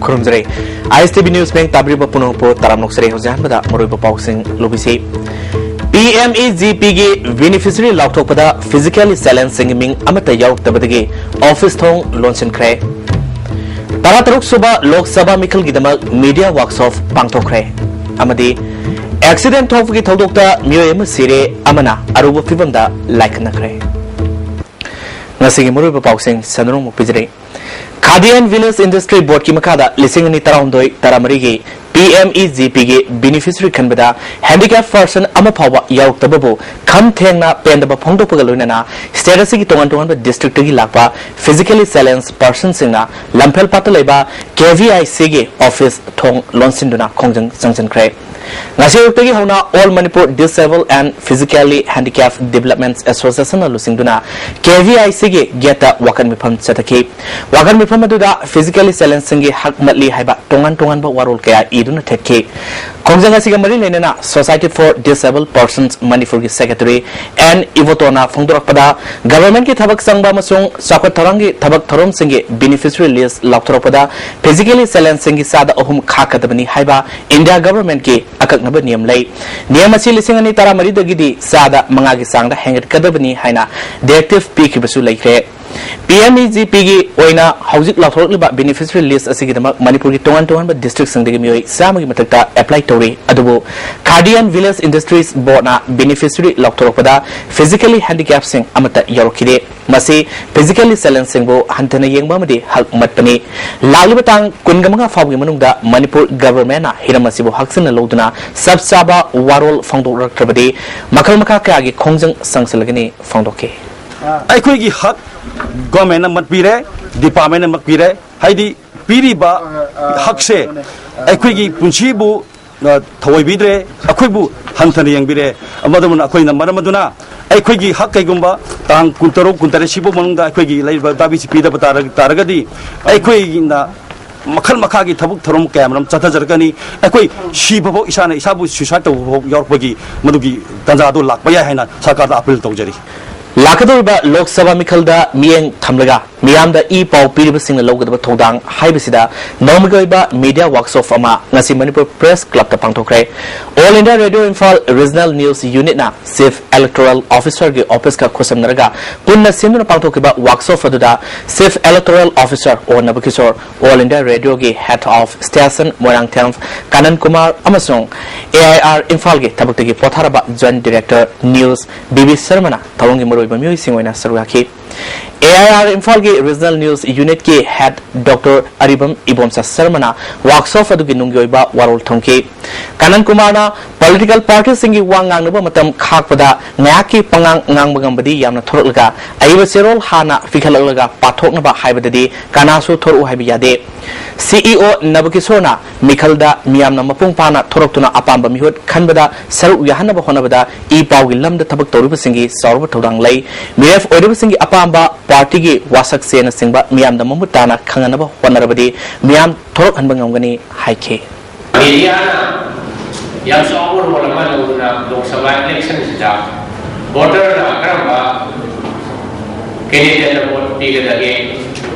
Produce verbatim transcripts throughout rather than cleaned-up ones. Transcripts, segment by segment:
ꯈꯨꯔꯨꯝꯖꯔꯤ꯫ ꯑꯥꯏ ꯑꯦꯁ T V news ꯃꯌꯦꯛ ꯇꯥꯕꯤꯔꯤꯕ ꯄꯨꯝꯅꯃꯛꯄꯨ ꯇꯔꯥꯝꯅ ꯑꯣꯛꯆꯔꯤ꯫ ꯍꯧꯖꯤꯛ ꯑꯍꯥꯟꯕꯗ ꯃꯔꯨꯑꯣꯏꯕ ꯄꯥꯎꯁꯤꯡ ꯂꯧꯕꯤꯁꯤ꯫ ꯄꯤ ꯑꯦꯝ ꯏ ꯖꯤ ꯄꯤꯒꯤ ꯕꯦꯅꯤꯐꯤꯁꯔꯤ ꯂꯥꯎꯊꯣꯛꯄꯗ ꯐꯤꯖꯤꯀꯦꯜꯂꯤ ꯆꯦꯂꯦꯟꯖꯁꯤꯡꯒꯤ ꯃꯤꯡ ꯑꯃꯠꯇ ꯌꯥꯎꯔꯛꯇꯕꯗꯒꯤ ꯑꯣꯐꯤꯁ ꯊꯣꯡ ꯂꯣꯟꯁꯤꯟꯈ꯭ꯔꯦ꯫ ꯇꯔꯥꯇꯔꯨꯛ ꯁꯨꯕ ꯂꯣꯛ ꯁꯚꯥ ꯃꯤꯈꯜꯒꯤꯗꯃꯛ ꯃꯤꯗꯤꯌꯥ ꯋꯥꯔꯛꯁꯣꯞ ꯄꯥꯡꯊꯣꯛꯈ꯭ꯔꯦ꯫ ꯑꯃꯗꯤ ꯑꯦꯛꯁꯤꯗꯦꯟ ꯊꯣꯛꯄꯒꯤ ꯊꯧꯗꯣꯛꯇ ꯃꯤꯑꯣꯏ ꯑꯃ ꯁꯤꯔꯦ, ꯑꯃꯅ ꯑꯔꯨꯕ ꯐꯤꯕꯝꯗ ꯂꯥꯏꯀꯠꯅꯈ꯭ꯔꯦ꯫ ꯉꯁꯤꯒꯤ ꯃꯔꯨꯑꯣꯏꯕ ꯄꯥꯎꯁꯤꯡ ꯁꯟꯗꯣꯛꯅ ꯄꯤꯖꯔꯤ꯫ ꯈꯥꯗꯤ ꯑꯦꯟ ꯚꯤꯂꯦꯖ ꯏꯟꯗꯁꯇ꯭ꯔꯤ ꯕꯣꯔꯗꯀꯤ ꯃꯈꯥꯗ ꯂꯤꯁꯤꯡ ꯑꯅꯤ ꯇꯔꯥꯍꯨꯝꯗꯣꯏ ꯇꯔꯥꯃꯔꯤꯒꯤ ꯄꯤ ꯑꯦꯝ ꯏ ꯖꯤ ꯄꯤꯒꯤ ꯕꯦꯅꯤꯐꯤꯁꯔꯤ ꯈꯟꯕꯗ ꯍꯦꯟꯗꯤꯀꯦꯞ ꯄꯔꯁꯟ ꯑꯃ ꯐꯥꯎꯕ ꯌꯥꯎꯔꯛꯇꯕꯕꯨ ꯈꯝ ꯊꯦꯡꯅ ꯄꯦꯟꯗꯕ ꯐꯣꯡꯗꯣꯛꯄꯒ ꯂꯣꯏꯅꯅ ꯁ꯭ꯇꯦꯠ ꯑꯁꯤꯒꯤ ꯇꯣꯉꯥꯟ ꯇꯣꯉꯥꯟꯕ ꯗꯤꯁꯇ꯭ꯔꯤꯛꯇꯒꯤ ꯂꯥꯛꯄ ꯐꯤꯖꯤꯀꯦꯜꯂꯤ ꯆꯦꯂꯦꯟꯖ ꯄꯔꯁꯟꯁꯤꯡꯅ ꯂꯝꯐꯦꯜ ꯄꯥꯠꯇ ꯂꯩꯕ ꯀꯦ ꯚꯤ ꯑꯥꯏ ꯁꯤꯒꯤ ꯑꯣꯐꯤꯁ ꯊꯣꯡ ꯂꯣꯟꯁꯤꯟꯗꯨꯅ ꯈꯣꯡꯖꯪ ꯆꯪꯁꯤꯟꯈ꯭ꯔꯦ꯫ ꯉꯁꯤ ꯑꯌꯨꯛꯇꯒꯤ ꯍꯧꯅ All Manipur Disabled and Physically Handicapped Development Associationꯅ ꯂꯨꯆꯤꯡꯗꯨꯅ ꯀꯦ ꯚꯤ ꯑꯥꯏ ꯁꯤꯒꯤ ꯒꯦꯠꯇ ꯋꯥꯀꯠ ꯃꯤꯐꯝ ꯆꯠꯊꯈꯤ꯫ ꯋꯥꯀꯠ ꯃꯤꯐꯝ ꯑꯗꯨꯗ ꯐꯤꯖꯤꯀꯦꯜꯂꯤ ꯆꯦꯂꯦꯟꯖꯁꯤꯡꯒꯤ ꯍꯛ ꯃꯠꯂꯤ ꯍꯥꯏꯕ ꯇꯣꯉꯥꯟ ꯇꯣꯉꯥꯟꯕ ꯋꯥꯔꯣꯜ ꯀꯌꯥ ꯏꯗꯨꯅ ꯊꯦꯠꯈꯤ꯫ ꯈꯣꯡꯖꯪ ꯑꯁꯤꯒ ꯃꯔꯤ ꯂꯩꯅꯅ Society for Disabled Persons ꯃꯅꯤꯄꯨꯔꯒꯤ ꯁꯦꯀ꯭ꯔꯦꯇꯔꯤ ꯑꯦꯟ ꯏꯕꯣꯇꯣꯅ ꯐꯣꯡꯗꯣꯔꯛꯄꯗ, ꯒꯚꯔꯟꯃꯦꯟꯠꯀꯤ ꯊꯕꯛ ꯆꯪꯕ ꯑꯃꯁꯨꯡ ꯆꯥꯎꯈꯠ ꯊꯧꯔꯥꯡꯒꯤ ꯊꯕꯛ ꯊꯧꯔꯝꯁꯤꯡꯒꯤ ꯕꯦꯅꯤꯐꯤꯁꯔꯤ ꯂꯤꯁ꯭ꯠ ꯂꯥꯎꯊꯣꯔꯛꯄꯗ ꯐꯤꯖꯤꯀꯦꯜꯂꯤ ꯆꯦꯂꯦꯟꯖꯁꯤꯡꯒꯤ ꯆꯥꯗ ꯑꯍꯨꯝ ꯈꯥꯛꯀꯗꯕꯅꯤ ꯍꯥꯏꯕ ꯏꯟꯗꯤꯌꯥ ꯒꯚꯔꯟꯃꯦꯟꯠꯀꯤ ꯑꯀꯛꯅꯕ ꯅꯤꯌꯝ ꯂꯩ꯫ ꯅꯤꯌꯝ ꯑꯁꯤ ꯂꯤꯁꯤꯡ ꯑꯅꯤ ꯇꯔꯥꯃꯔꯤꯗꯒꯤꯗꯤ ꯆꯥꯗ ꯃꯉꯥꯒꯤ ꯆꯥꯡꯗ ꯍꯦꯟꯒꯠꯀꯗꯕꯅꯤ ꯍꯥꯏꯅ ꯗꯤꯔꯦꯛꯇꯤꯚ ꯄꯤꯈꯤꯕꯁꯨ ꯂꯩꯈ꯭ꯔꯦ꯫ ꯄꯤ ꯑꯦꯝ ꯏ ꯖꯤ ꯄꯤꯒꯤ ꯑꯣꯏꯅ ꯍꯧꯖꯤꯛ ꯂꯥꯎꯊꯣꯔꯛꯂꯤꯕ ꯕꯦꯅꯤꯐꯤꯁꯔꯤ ꯂꯤꯁ꯭ꯠ ꯑꯁꯤꯒꯤꯗꯃꯛ ꯃꯅꯤꯄꯨꯔꯒꯤ ꯇꯣꯉꯥꯟ ꯇꯣꯉꯥꯟꯕ ꯗꯤꯁꯇ꯭ꯔꯤꯛꯁꯤꯡꯗꯒꯤ ꯃꯤꯑꯣꯏ ꯆꯥꯝꯃꯒꯤ ꯃꯊꯛꯇ ꯑꯦꯄ꯭ꯂꯥꯏ ꯇꯧꯔꯤ꯫ ꯑꯗꯨꯕꯨ ꯈꯥꯗꯤ ꯑꯦꯟ ꯚꯤꯂꯦꯖ ꯏꯟꯗꯁꯇ꯭ꯔꯤꯁ ꯕꯣꯔꯗꯅ ꯕꯦꯅꯤꯐꯤꯁꯔꯤ ꯂꯥꯎꯊꯣꯔꯛꯄꯗ ꯐꯤꯖꯤꯀꯦꯜꯂꯤ ꯍꯦꯟꯗꯤꯀꯦꯞꯁꯤꯡ ꯑꯃꯠꯇ ꯌꯥꯎꯔꯛꯈꯤꯗꯦ꯫ ꯃꯁꯤ ꯐꯤꯖꯤꯀꯦꯜꯂꯤ ꯆꯦꯂꯦꯟꯖꯁꯤꯡꯕꯨ ꯍꯟꯊꯅ ꯌꯦꯡꯕ ꯑꯃꯗꯤ ꯍꯛ ꯃꯠꯄꯅꯤ꯫ ꯂꯥꯛꯂꯤꯕ ꯇꯥꯡ ꯀꯨꯟꯃꯉꯥ ꯐꯥꯎꯕꯒꯤ ꯃꯅꯨꯡꯗ ꯃꯅꯤꯄꯨꯔ ꯒꯚꯔꯟꯃꯦꯟꯠꯅ ꯍꯤꯔꯝ ꯑꯁꯤꯕꯨ ꯍꯛꯆꯤꯟꯅ ꯂꯧꯗꯨꯅ ꯆꯞ ꯆꯥꯕ ꯋꯥꯔꯣꯜ ꯐꯣꯡꯗꯣꯛꯂꯛꯇ꯭ꯔꯕꯗꯤ ꯃꯈꯜ ꯃꯈꯥ ꯀꯌꯥꯒꯤ ꯈꯣꯡꯖꯪ ꯆꯪꯁꯤꯜꯂꯒꯅꯤ ꯐꯣꯡꯗꯣꯛꯈꯤ꯫ ꯑꯩꯈꯣꯏꯒꯤ ꯍꯛ ꯒꯣꯔꯃꯦꯟꯅ ꯃꯠꯄꯤꯔꯦ, ꯗꯤꯄꯥꯔꯠꯃꯦꯟꯅ ꯃꯠꯄꯤꯔꯦ꯫ ꯍꯥꯏꯗꯤ, ꯄꯤꯔꯤꯕ ꯍꯛꯁꯦ ꯑꯩꯈꯣꯏꯒꯤ ꯄꯨꯟꯁꯤꯕꯨ, ꯑ, ꯊꯑꯣꯏꯕꯤꯗ꯭ꯔꯦ, ꯑꯩꯈꯣꯏꯕꯨ ꯍꯟꯊꯅ ꯌꯦꯡꯕꯤꯔꯦ꯫ ꯃꯗꯨꯅ ꯑꯩꯈꯣꯏꯅ ꯃꯔꯝ ꯑꯗꯨꯅ ꯑꯩꯈꯣꯏꯒꯤ ꯍꯛ ꯀꯩꯒꯨꯝꯕ ꯇꯥꯡ ꯀꯨꯟꯇꯔꯨꯛ, ꯀꯨꯟꯇꯔꯦꯠ ꯁꯤꯐꯥꯎ ꯃꯅꯨꯡꯗ ꯑꯩꯈꯣꯏꯒꯤ ꯂꯩꯔꯤꯕ ꯗꯥꯕꯤꯁꯤ ꯄꯤꯗꯕ ꯇꯥꯔ-, ꯇꯥꯔꯒꯗꯤ ꯑꯩꯈꯣꯏꯅ ꯃꯈꯜ ꯃꯈꯥꯒꯤ ꯊꯕꯛ ꯊꯧꯔꯝ ꯀꯌꯥ ꯃꯔꯨꯝ ꯆꯠꯊꯖꯔꯛꯀꯅꯤ꯫ ꯑꯩꯈꯣꯏ ꯁꯤꯕꯐꯥꯎ, ꯏꯁꯥꯅ ꯏꯁꯥꯕꯨ ꯁ꯭ꯌꯨꯁꯥꯏꯗ ꯇꯧꯕꯐꯥꯎ ꯌꯥꯎꯔꯛꯄꯒꯤ ꯃꯗꯨꯒꯤ ꯇꯥꯟꯖꯥ ꯑꯗꯨ ꯂꯥꯛꯄ ꯌꯥꯏ ꯍꯥꯏꯅ ꯁꯔꯀꯥꯔꯗ ꯑꯥꯄꯤꯜ ꯇꯧꯖꯔꯤ꯫ ꯂꯥꯛꯀꯗꯧꯔꯤꯕ ꯂꯣꯛ ꯁꯚꯥ ꯃꯤꯈꯜꯗ ꯃꯤꯠꯌꯦꯡ ꯊꯝꯂꯒ ꯃꯤꯌꯥꯝꯗ ꯏ ꯄꯥꯎ ꯄꯤꯔꯤꯕꯁꯤꯡꯅ ꯂꯧꯒꯗꯕ ꯊꯧꯗꯥꯡ ꯍꯥꯏꯕꯁꯤꯗ ꯅꯣꯡꯃꯒꯤ ꯑꯣꯏꯕ ꯃꯤꯗꯤꯌꯥ ꯋꯥꯔꯛꯁꯣꯞ ꯑꯃ ꯉꯁꯤ ꯃꯅꯤꯄꯨꯔ ꯄ꯭ꯔꯦꯁ ꯀ꯭ꯂꯕꯇ ꯄꯥꯡꯊꯣꯛꯈ꯭ꯔꯦ꯫ All India radio Imphal regional news ꯌꯨꯅꯤꯠꯅ ꯆꯤꯐ ꯏꯂꯦꯛꯇꯣꯔꯦꯜ ꯑꯣꯐꯤꯁꯔꯒꯤ ꯑꯣꯐꯤꯁꯀ ꯈꯨꯠꯁꯝꯅꯔꯒ ꯄꯨꯟꯅ ꯁꯤꯟꯗꯨꯅ ꯄꯥꯡꯊꯣꯛꯈꯤꯕ ꯋꯥꯔꯛꯁꯣꯞ ꯑꯗꯨꯗ chief electoral officer O Nabakishore, all India ꯔꯦꯗꯤꯑꯣꯒꯤ head of station Moirangthem Kanan Kumar ꯑꯃꯁꯨꯡ ꯑꯦ ꯑꯥꯏ ꯑꯥꯔ ꯏꯝꯐꯥꯜꯒꯤ ꯊꯕꯛꯇꯒꯤ ꯄꯣꯊꯥꯔꯕ joint director news B B ꯁꯔꯃꯅ ꯊꯧꯔꯝꯒꯤ ꯃꯔꯨꯑꯣꯏꯕ ꯃꯤꯑꯣꯏꯁꯤꯡ ꯑꯣꯏꯅ ꯁꯔꯨꯛ ꯌꯥꯈꯤ꯫ ꯑꯦ ꯑꯥꯏ ꯑꯥꯔ ꯏꯝꯐꯥꯜꯒꯤ ꯔꯤꯖꯅꯦꯜ ꯅ꯭ꯌꯨꯁ ꯌꯨꯅꯤꯠꯀꯤ head doctor Aribam Ibomcha ꯁꯔꯃꯅ workshop ꯑꯗꯨꯒꯤ ꯅꯨꯡꯒꯤ ꯑꯣꯏꯕ ꯋꯥꯔꯣꯜ ꯊꯝꯈꯤ꯫ ꯀꯥꯅꯟ ꯀꯨꯃꯥꯔꯅ ꯄꯣꯂꯤꯇꯤꯀꯦꯜ ꯄꯥꯔꯇꯤꯁꯤꯡꯒꯤ ꯋꯥ ꯉꯥꯡꯅꯕ ꯃꯇꯝ ꯈꯥꯛꯄꯗ ꯉꯥꯏꯍꯥꯛꯀꯤ ꯄꯉꯥꯡ ꯉꯥꯡꯕ ꯉꯝꯕꯗꯤ ꯌꯥꯝꯅ ꯊꯣꯔꯛꯂꯒ ꯑꯏꯕ ꯆꯦꯔꯣꯜ ꯍꯥꯟꯅ ꯄꯤꯈꯠꯂꯛꯂꯒ ꯄꯥꯊꯣꯛꯅꯕ ꯍꯥꯏꯕꯗꯗꯤ ꯀꯅꯥꯁꯨ ꯊꯣꯔꯛꯎ ꯍꯥꯏꯕ ꯌꯥꯗꯦ꯫ ꯁꯤ ꯏ ꯑꯣ ꯅꯕꯀꯤꯁꯣꯔꯅ ꯃꯤꯈꯜꯗ ꯃꯤꯌꯥꯝꯅ ꯃꯄꯨꯡ ꯐꯥꯅ ꯊꯣꯔꯛꯇꯨꯅ ꯑꯄꯥꯝꯕ ꯃꯤꯍꯨꯠ ꯈꯟꯕꯗ ꯁꯔꯨꯛ ꯌꯥꯍꯟꯅꯕ ꯍꯣꯠꯅꯕꯗ ꯏ ꯄꯥꯎꯒꯤ ꯂꯝꯗ ꯊꯕꯛ ꯇꯧꯔꯤꯕꯁꯤꯡꯒꯤ ꯆꯥꯎꯔꯕ ꯊꯧꯗꯥꯡ ꯂꯩ꯫ ꯃꯤꯔꯦꯞ ꯑꯣꯏꯔꯤꯕꯁꯤꯡꯒꯤ ꯑꯄꯥꯝꯕ ꯄꯥꯔꯇꯤꯒꯤ ꯋꯥꯁꯛꯁꯦꯅꯆꯤꯡꯕ ꯃꯤꯌꯥꯝꯗ ꯃꯃꯨꯠ ꯇꯥꯅ ꯈꯪꯍꯟꯅꯕ ꯍꯣꯠꯅꯔꯕꯗꯤ ꯃꯤꯌꯥꯝ ꯊꯣꯔꯛꯍꯟꯕ ꯉꯝꯒꯅꯤ ꯍꯥꯏꯈꯤ꯫ ꯃꯤꯗꯤꯌꯥꯅ ꯌꯥꯝ ꯆꯥꯎꯕ ꯔꯣꯜ ꯑꯃ ꯂꯧꯗꯨꯅ ꯂꯣꯛ ꯁꯚꯥ ꯏꯂꯦꯛꯁꯟꯁꯤꯗ ꯚꯣꯇꯔꯅ ꯀꯔꯝꯕ ꯀꯦꯟꯗꯤꯗꯦꯠꯇ ꯚꯣꯠ ꯄꯤꯒꯗꯒꯦ,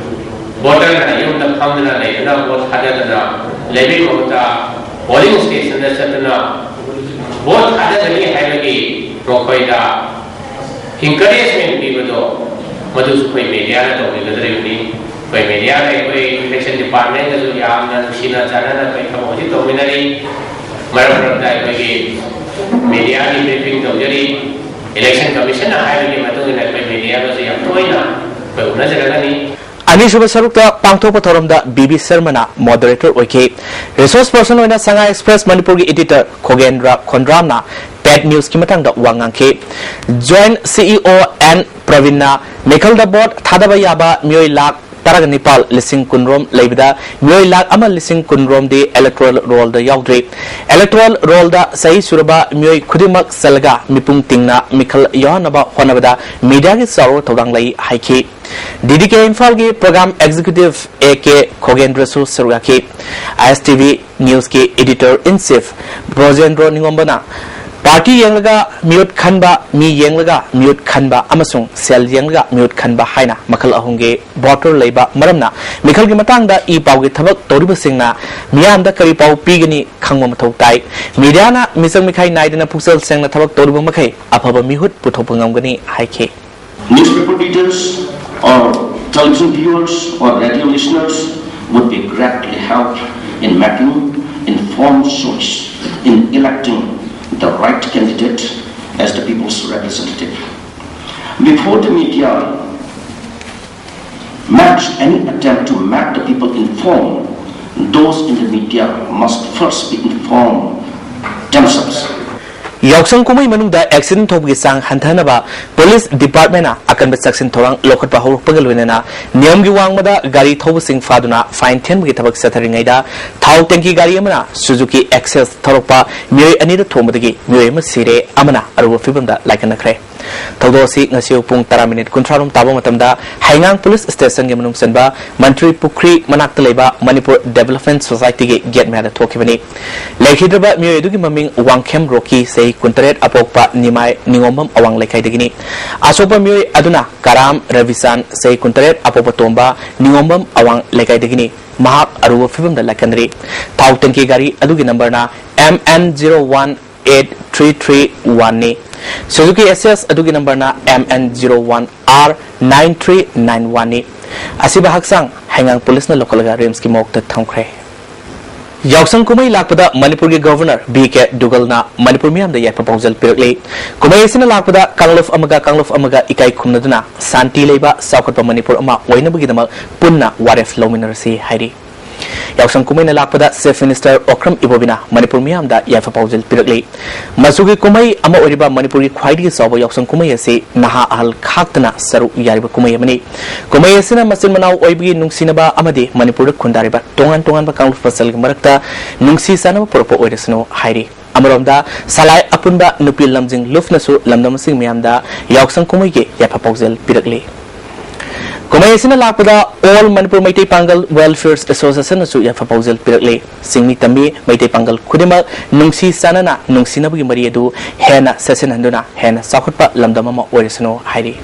ꯚꯣꯇꯔꯅ ꯌꯨꯝꯗ ꯐꯝꯗꯨꯅ ꯂꯩꯗꯨꯅ ꯚꯣꯠ ꯊꯥꯗꯗꯅ ꯂꯩꯕꯒꯤ ꯃꯍꯨꯠꯇ ꯄꯣꯂꯤꯡ ꯁ꯭ꯇꯦꯁꯟꯗ ꯆꯠꯇꯨꯅ ꯚꯣꯠ ꯊꯥꯗꯒꯅꯤ ꯍꯥꯏꯕꯒꯤ ꯃꯈꯣꯏꯗ ꯏꯟꯀꯔꯦꯖꯃꯦꯟ ꯄꯤꯕꯗꯣ, ꯃꯗꯨꯁꯨ ꯑꯩꯈꯣꯏ ꯃꯦꯗꯤꯌꯥꯅ ꯇꯧꯕꯤꯒꯗꯧꯔꯤꯕꯅꯤ꯫ ꯑꯩꯈꯣꯏ ꯃꯦꯗꯤꯌꯥꯅ ꯑꯩꯈꯣꯏ ꯏꯂꯦꯛꯁꯟ ꯗꯤꯄꯥꯔꯠꯃꯦꯟꯒꯁꯨ ꯌꯥꯝꯅ ꯅꯨꯡꯁꯤꯅ ꯆꯥꯟꯅꯅ ꯑꯩꯈꯣꯏ ꯊꯕꯛ ꯍꯧꯖꯤꯛ ꯇꯧꯃꯤꯟꯅꯔꯤ꯫ ꯃꯔꯛ ꯃꯔꯛꯇ ꯑꯩꯈꯣꯏꯒꯤ ꯃꯦꯗꯤꯌꯥꯒꯤ ꯕ꯭ꯔꯤꯐꯤꯡ ꯇꯧꯖꯔꯤ꯫ ꯏꯂꯦꯛꯁꯟ ꯀꯃꯤꯁꯟꯅ ꯍꯥꯏꯕꯒꯤ ꯃꯇꯨꯡ ꯏꯟꯅ ꯑꯩꯈꯣꯏ ꯃꯦꯗꯤꯌꯥꯒꯁꯨ ꯌꯥꯝ ꯇꯣꯏꯅ ꯑꯩꯈꯣꯏ ꯎꯅꯖꯔꯒꯅꯤ꯫ ꯑꯅꯤꯁꯨꯕ ꯁꯔꯨꯛꯇ ꯄꯥꯡꯊꯣꯛꯄ ꯊꯧꯔꯝꯗ ꯕꯤ ꯕꯤ ꯁꯔꯃꯅ ꯃꯣꯗꯔꯦꯇꯔ ꯑꯣꯏꯈꯤ꯫ ꯔꯤꯁꯣꯔꯁ ꯄꯔꯁꯟ ꯑꯣꯏꯅ ꯁꯉꯥꯏ ꯑꯦꯛꯁꯄ꯭ꯔꯦꯁ ꯃꯅꯤꯄꯨꯔꯒꯤ ꯏꯗꯤꯇꯔ ꯈꯣꯒꯦꯟꯗ꯭ꯔ ꯈꯣꯟꯗ꯭ꯔꯥꯝꯅ ꯄꯦꯠ ꯅ꯭ꯌꯨꯁꯀꯤ ꯃꯇꯥꯡꯗ ꯋꯥ ꯉꯥꯡꯈꯤ꯫ ꯖꯣꯏꯟꯠ ꯁꯤ ꯏ ꯑꯣ ꯑꯦꯟ ꯄ꯭ꯔꯕꯤꯟꯅ ꯃꯤꯈꯜꯗ ꯚꯣꯠ ꯊꯥꯗꯕ ꯌꯥꯕ ꯃꯤꯑꯣꯏ ꯂꯥꯈ ꯇꯔꯥꯒ ꯅꯤꯄꯥꯜ ꯂꯤꯁꯤꯡ ꯀꯨꯟꯔꯣꯝ ꯂꯩꯕꯗ ꯃꯤꯑꯣꯏ ꯂꯥꯈ ꯑꯃ ꯂꯤꯁꯤꯡ ꯀꯨꯟꯔꯣꯝꯗꯤ ꯏꯂꯦꯛꯇꯣꯔꯦꯜ ꯔꯣꯜꯗ ꯌꯥꯎꯗ꯭ꯔꯤ꯫ ꯏꯂꯦꯛꯇꯣꯔꯦꯜ ꯔꯣꯜꯗ ꯆꯍꯤ ꯁꯨꯔꯕ ꯃꯤꯑꯣꯏ ꯈꯨꯗꯤꯡꯃꯛ ꯆꯜꯂꯒ ꯃꯤꯄꯨꯡ ꯇꯤꯡꯅ ꯃꯤꯈꯜ ꯌꯥꯎꯍꯟꯅꯕ ꯍꯣꯠꯅꯕꯗ ꯃꯤꯗꯤꯌꯥꯒꯤ ꯆꯥꯎꯔꯕ ꯊꯧꯗꯥꯡ ꯂꯩ ꯍꯥꯏꯈꯤ꯫ ꯗꯤ ꯗꯤ ꯀꯦ ꯏꯝꯐꯥꯜꯒꯤ ꯄ꯭ꯔꯣꯒ꯭ꯔꯥꯝ ꯑꯦꯛꯖꯤꯀ꯭ꯌꯨꯇꯤꯚ ꯑꯦ ꯀꯦ ꯈꯣꯒꯦꯟꯗ꯭ꯔꯁꯨ ꯁꯔꯨꯛ ꯌꯥꯈꯤ꯫ ꯑꯥꯏ ꯑꯦꯁ ꯇꯤ ꯚꯤ ꯅ꯭ꯌꯨꯁꯀꯤ ꯏꯗꯤꯇꯔ ꯏꯟ ꯆꯤꯐ ꯕ꯭ꯔꯣꯖꯦꯟꯗ꯭ꯔꯣ ꯅꯤꯉꯣꯝꯕꯅ ꯄꯥꯔꯇꯤ ꯌꯦꯡꯂꯒ ꯃꯤꯍꯨꯠ ꯈꯟꯕ, ꯃꯤ ꯌꯦꯡꯂꯒ ꯃꯤꯍꯨꯠ ꯈꯟꯕ ꯑꯃꯁꯨꯡ ꯁꯦꯜ ꯌꯦꯡꯂꯒ ꯃꯤꯍꯨꯠ ꯈꯟꯕ ꯍꯥꯏꯅ ꯃꯈꯜ ꯑꯍꯨꯝꯒꯤ ꯚꯣꯇꯔ ꯂꯩꯕ ꯃꯔꯝꯅ ꯃꯤꯈꯜꯒꯤ ꯃꯇꯥꯡꯗ ꯏ ꯄꯥꯎꯒꯤ ꯊꯕꯛ ꯇꯧꯔꯤꯕꯁꯤꯡꯅ ꯃꯤꯌꯥꯝꯗ ꯀꯔꯤ ꯄꯥꯎ ꯄꯤꯒꯅꯤ ꯈꯪꯕ ꯃꯊꯧ ꯇꯥꯏ꯫ ꯃꯤꯗꯤꯌꯥꯅ ꯃꯤꯆꯪ ꯃꯤꯈꯥꯏ ꯅꯥꯏꯗꯅ ꯄꯨꯛꯆꯦꯜ ꯁꯦꯡꯅ ꯊꯕꯛ ꯇꯧꯔꯤꯕ ꯃꯈꯩ ꯑꯐꯕ ꯃꯤꯍꯨꯠ ꯄꯨꯊꯣꯛꯄ ꯉꯝꯒꯅꯤ ꯍꯥꯏꯈꯤ꯫ Newspaper readers or television viewers or radio listeners would be greatly helped in making informed choice in electing the right candidate as the people's representative. Before the media makes any attempt to make the people informed, those in the media must first be informed themselves. ꯌꯥꯎꯁꯪ ꯀꯨꯝꯍꯩ ꯃꯅꯨꯡꯗ accident ꯊꯣꯛꯄꯒꯤ ꯆꯥꯡ ꯍꯟꯊꯅꯕ police ꯗꯤꯄꯥꯔꯠꯃꯦꯟꯅ ꯑꯀꯟꯕ ꯆꯦꯛꯁꯤꯟ ꯊꯧꯔꯥꯡ ꯂꯧꯈꯠꯄ ꯍꯧꯔꯛꯄꯒ ꯂꯣꯏꯅꯅ ꯅꯤꯌꯝꯒꯤ ꯋꯥꯡꯃꯗ ꯒꯥꯔꯤ ꯊꯧꯕꯁꯤꯡ ꯐꯥꯗꯨꯅ ꯐꯥꯏꯟ ꯊꯤꯍꯟꯕꯒꯤ ꯊꯕꯛ ꯆꯠꯊꯔꯤꯉꯩꯗ ꯊꯥꯎ ꯇꯦꯡꯀꯤ ꯒꯥꯔꯤ ꯑꯃꯅ ꯁꯨꯖꯨꯀꯤ ꯑꯦꯛꯁꯦꯁ ꯊꯧꯔꯛꯄ ꯃꯤꯑꯣꯏ ꯑꯅꯤꯗ ꯊꯣꯝꯕꯗꯒꯤ ꯃꯤꯑꯣꯏ ꯑꯃ ꯁꯤꯔꯦ, ꯑꯃꯅ ꯑꯔꯨꯕ ꯐꯤꯕꯝꯗ ꯂꯥꯏꯀꯠꯅꯈ꯭ꯔꯦ꯫ ꯊꯧꯗꯣꯛ ꯑꯁꯤ ꯉꯁꯤ ꯑꯌꯨꯛ ꯄꯨꯡ ꯇꯔꯥ ꯃꯤꯅꯤꯠ ꯀꯨꯟꯊ꯭ꯔꯥ ꯔꯣꯝ ꯇꯥꯕ ꯃꯇꯝꯗ ꯍꯩꯉꯥꯡ ꯄꯨꯂꯤꯁ ꯁ꯭ꯇꯦꯁꯟꯒꯤ ꯃꯅꯨꯡ ꯆꯟꯕ ꯃꯟꯇ꯭ꯔꯤ ꯄꯨꯈ꯭ꯔꯤ ꯃꯅꯥꯛꯇ ꯂꯩꯕ ꯃꯅꯤꯄꯨꯔ ꯗꯦꯕꯂꯞꯃꯦꯟ ꯁꯣꯁꯥꯏꯇꯤꯒꯤ ꯒꯦꯠ ꯃꯌꯥꯗ ꯊꯣꯛꯈꯤꯕꯅꯤ꯫ ꯂꯩꯈꯤꯗ꯭ꯔꯕ ꯃꯤꯑꯣꯏ ꯑꯗꯨꯒꯤ ꯃꯃꯤꯡ ꯋꯥꯡꯈꯦꯝ ꯔꯣꯀꯤ, ꯆꯍꯤ ꯀꯨꯟꯇꯔꯦꯠ, ꯑꯄꯣꯛꯄ ꯅꯤꯃꯥꯏ ꯅꯤꯉꯣꯝꯕꯝ ꯑꯋꯥꯡ ꯂꯩꯀꯥꯏꯗꯒꯤꯅꯤ꯫ ꯑꯁꯣꯛꯄ ꯃꯤꯑꯣꯏ ꯑꯗꯨꯅ ꯀꯔꯥꯝ ꯔꯕꯤꯆꯥꯟ, ꯆꯍꯤ ꯀꯨꯟꯇꯔꯦꯠ, ꯑꯄꯣꯛꯄ ꯇꯣꯝꯕ ꯅꯤꯉꯣꯝꯕꯝ ꯑꯋꯥꯡ ꯂꯩꯀꯥꯏꯗꯒꯤꯅꯤ꯫ ꯃꯍꯥꯛ ꯑꯔꯨꯕ ꯐꯤꯕꯝꯗ ꯂꯥꯏꯀꯠꯅꯔꯤ꯫ ꯊꯥꯎ ꯇꯦꯡꯀꯤ ꯒꯥꯔꯤ ꯑꯗꯨꯒꯤ ꯅꯝꯕꯔꯅ M N zero one eight three three one ꯅꯤ꯫ ꯁꯨꯖꯨꯀꯤ ꯑꯦꯛꯁꯦꯁ ꯑꯗꯨꯒꯤ ꯅꯝꯕꯔꯅ M N zero one R nine three nine one ꯅꯤ꯫ ꯑꯁꯤꯕ ꯍꯛꯆꯥꯡ ꯍꯩꯉꯥꯡ ꯄꯨꯂꯤꯁꯅ ꯂꯧꯈꯠꯂꯒ ꯔꯤꯝꯁꯀꯤ ꯃꯣꯔꯒꯇ ꯊꯝꯈ꯭ꯔꯦ꯫ ꯌꯥꯎꯁꯪ ꯀꯨꯝꯍꯩ ꯂꯥꯛꯄꯗ ꯃꯅꯤꯄꯨꯔꯒꯤ ꯒꯚꯔꯅꯔ ꯕꯤ ꯀꯦ ꯗꯨꯒꯜꯅ ꯃꯅꯤꯄꯨꯔ ꯃꯤꯌꯥꯝꯗ ꯌꯥꯏꯐ ꯄꯥꯎꯖꯦꯜ ꯄꯤꯔꯛꯂꯤ꯫ ꯀꯨꯝꯍꯩ ꯑꯁꯤꯅ ꯂꯥꯛꯄꯗ ꯀꯥꯡꯂꯨꯞ ꯑꯃꯒ ꯀꯥꯡꯂꯨꯞ ꯑꯃꯒ ꯏꯀꯥꯏ ꯈꯨꯝꯅꯗꯨꯅ ꯁꯥꯟꯇꯤ ꯂꯩꯕ ꯆꯥꯎꯈꯠꯄ ꯃꯅꯤꯄꯨꯔ ꯑꯃ ꯑꯣꯏꯅꯕꯒꯤꯗꯃꯛ ꯄꯨꯟꯅ ꯋꯥꯔꯦꯞ ꯂꯧꯃꯤꯟꯅꯔꯁꯤ ꯍꯥꯏꯔꯤ꯫ ꯌꯥꯎꯁꯪ ꯀꯨꯝꯍꯩꯅ ꯂꯥꯛꯄꯗ ꯆꯤꯐ ꯃꯤꯅꯤꯁꯇꯔ ꯑꯣꯀ꯭ꯔꯝ ꯏꯕꯣꯕꯤꯅ ꯃꯅꯤꯄꯨꯔ ꯃꯤꯌꯥꯝꯗ ꯌꯥꯏꯐ ꯄꯥꯎꯖꯦꯜ ꯄꯤꯔꯛꯂꯤ꯫ ꯃꯆꯨꯒꯤ ꯀꯨꯝꯍꯩ ꯑꯃ ꯑꯣꯏꯔꯤꯕ ꯃꯅꯤꯄꯨꯔꯒꯤ ꯈ꯭ꯋꯥꯏꯗꯒꯤ ꯆꯥꯎꯕ ꯌꯥꯎꯁꯪ ꯀꯨꯝꯍꯩ ꯑꯁꯤ ꯅꯍꯥ ꯑꯍꯜ ꯈꯥꯛꯇꯅ ꯁꯔꯨꯛ ꯌꯥꯔꯤꯕ ꯀꯨꯝꯍꯩ ꯑꯃꯅꯤ꯫ ꯀꯨꯝꯍꯩ ꯑꯁꯤꯅ ꯃꯆꯤꯟ ꯃꯅꯥꯎ ꯑꯣꯏꯕꯒꯤ ꯅꯨꯡꯁꯤꯅꯕ ꯑꯃꯗꯤ ꯃꯅꯤꯄꯨꯔꯗ ꯈꯨꯟꯗꯥꯔꯤꯕ ꯇꯣꯉꯥꯟ ꯇꯣꯉꯥꯟꯕ ꯀꯥꯡꯂꯨꯞ ꯃꯁꯦꯜꯒꯤ ꯃꯔꯛꯇ ꯅꯨꯡꯁꯤ ꯆꯥꯟꯅꯕ ꯄꯨꯔꯛꯄ ꯑꯣꯏꯔꯁꯅꯨ ꯍꯥꯏꯔꯤ꯫ ꯑꯃꯔꯣꯝꯗ ꯁꯂꯥꯏ ꯑꯄꯨꯟꯕ ꯅꯨꯄꯤ ꯂꯝꯖꯤꯡ ꯂꯨꯞꯅꯁꯨ ꯂꯝꯗꯝꯁꯤꯡ ꯃꯤꯌꯥꯝꯗ ꯌꯥꯎꯁꯪ ꯀꯨꯝꯍꯩꯒꯤ ꯌꯥꯏꯐ ꯄꯥꯎꯖꯦꯜ ꯄꯤꯔꯛꯂꯤ꯫ ꯀꯨꯝꯍꯩ ꯑꯁꯤꯅ ꯂꯥꯛꯄꯗ All Manipur Meitei Pangal Welfare Association ꯅꯁꯨ ꯌꯥꯏꯐ ꯄꯥꯎꯖꯦꯜ ꯄꯤꯔꯛꯂꯤ꯫ ꯆꯤꯡꯃꯤ ꯇꯝꯃꯤ ꯃꯩꯇꯩ ꯄꯥꯡꯒꯜ ꯈꯨꯗꯤꯡꯃꯛ ꯅꯨꯡꯁꯤ ꯆꯥꯟꯅꯅ ꯅꯨꯡꯁꯤꯅꯕꯒꯤ ꯃꯔꯤ ꯑꯗꯨ ꯍꯦꯟꯅ ꯆꯦꯠꯁꯤꯟꯍꯟꯗꯨꯅ ꯍꯦꯟꯅ ꯆꯥꯎꯈꯠꯄ ꯂꯝꯗꯝ ꯑꯃ ꯑꯣꯏꯔꯁꯅꯨ ꯍꯥꯏꯔꯤ꯫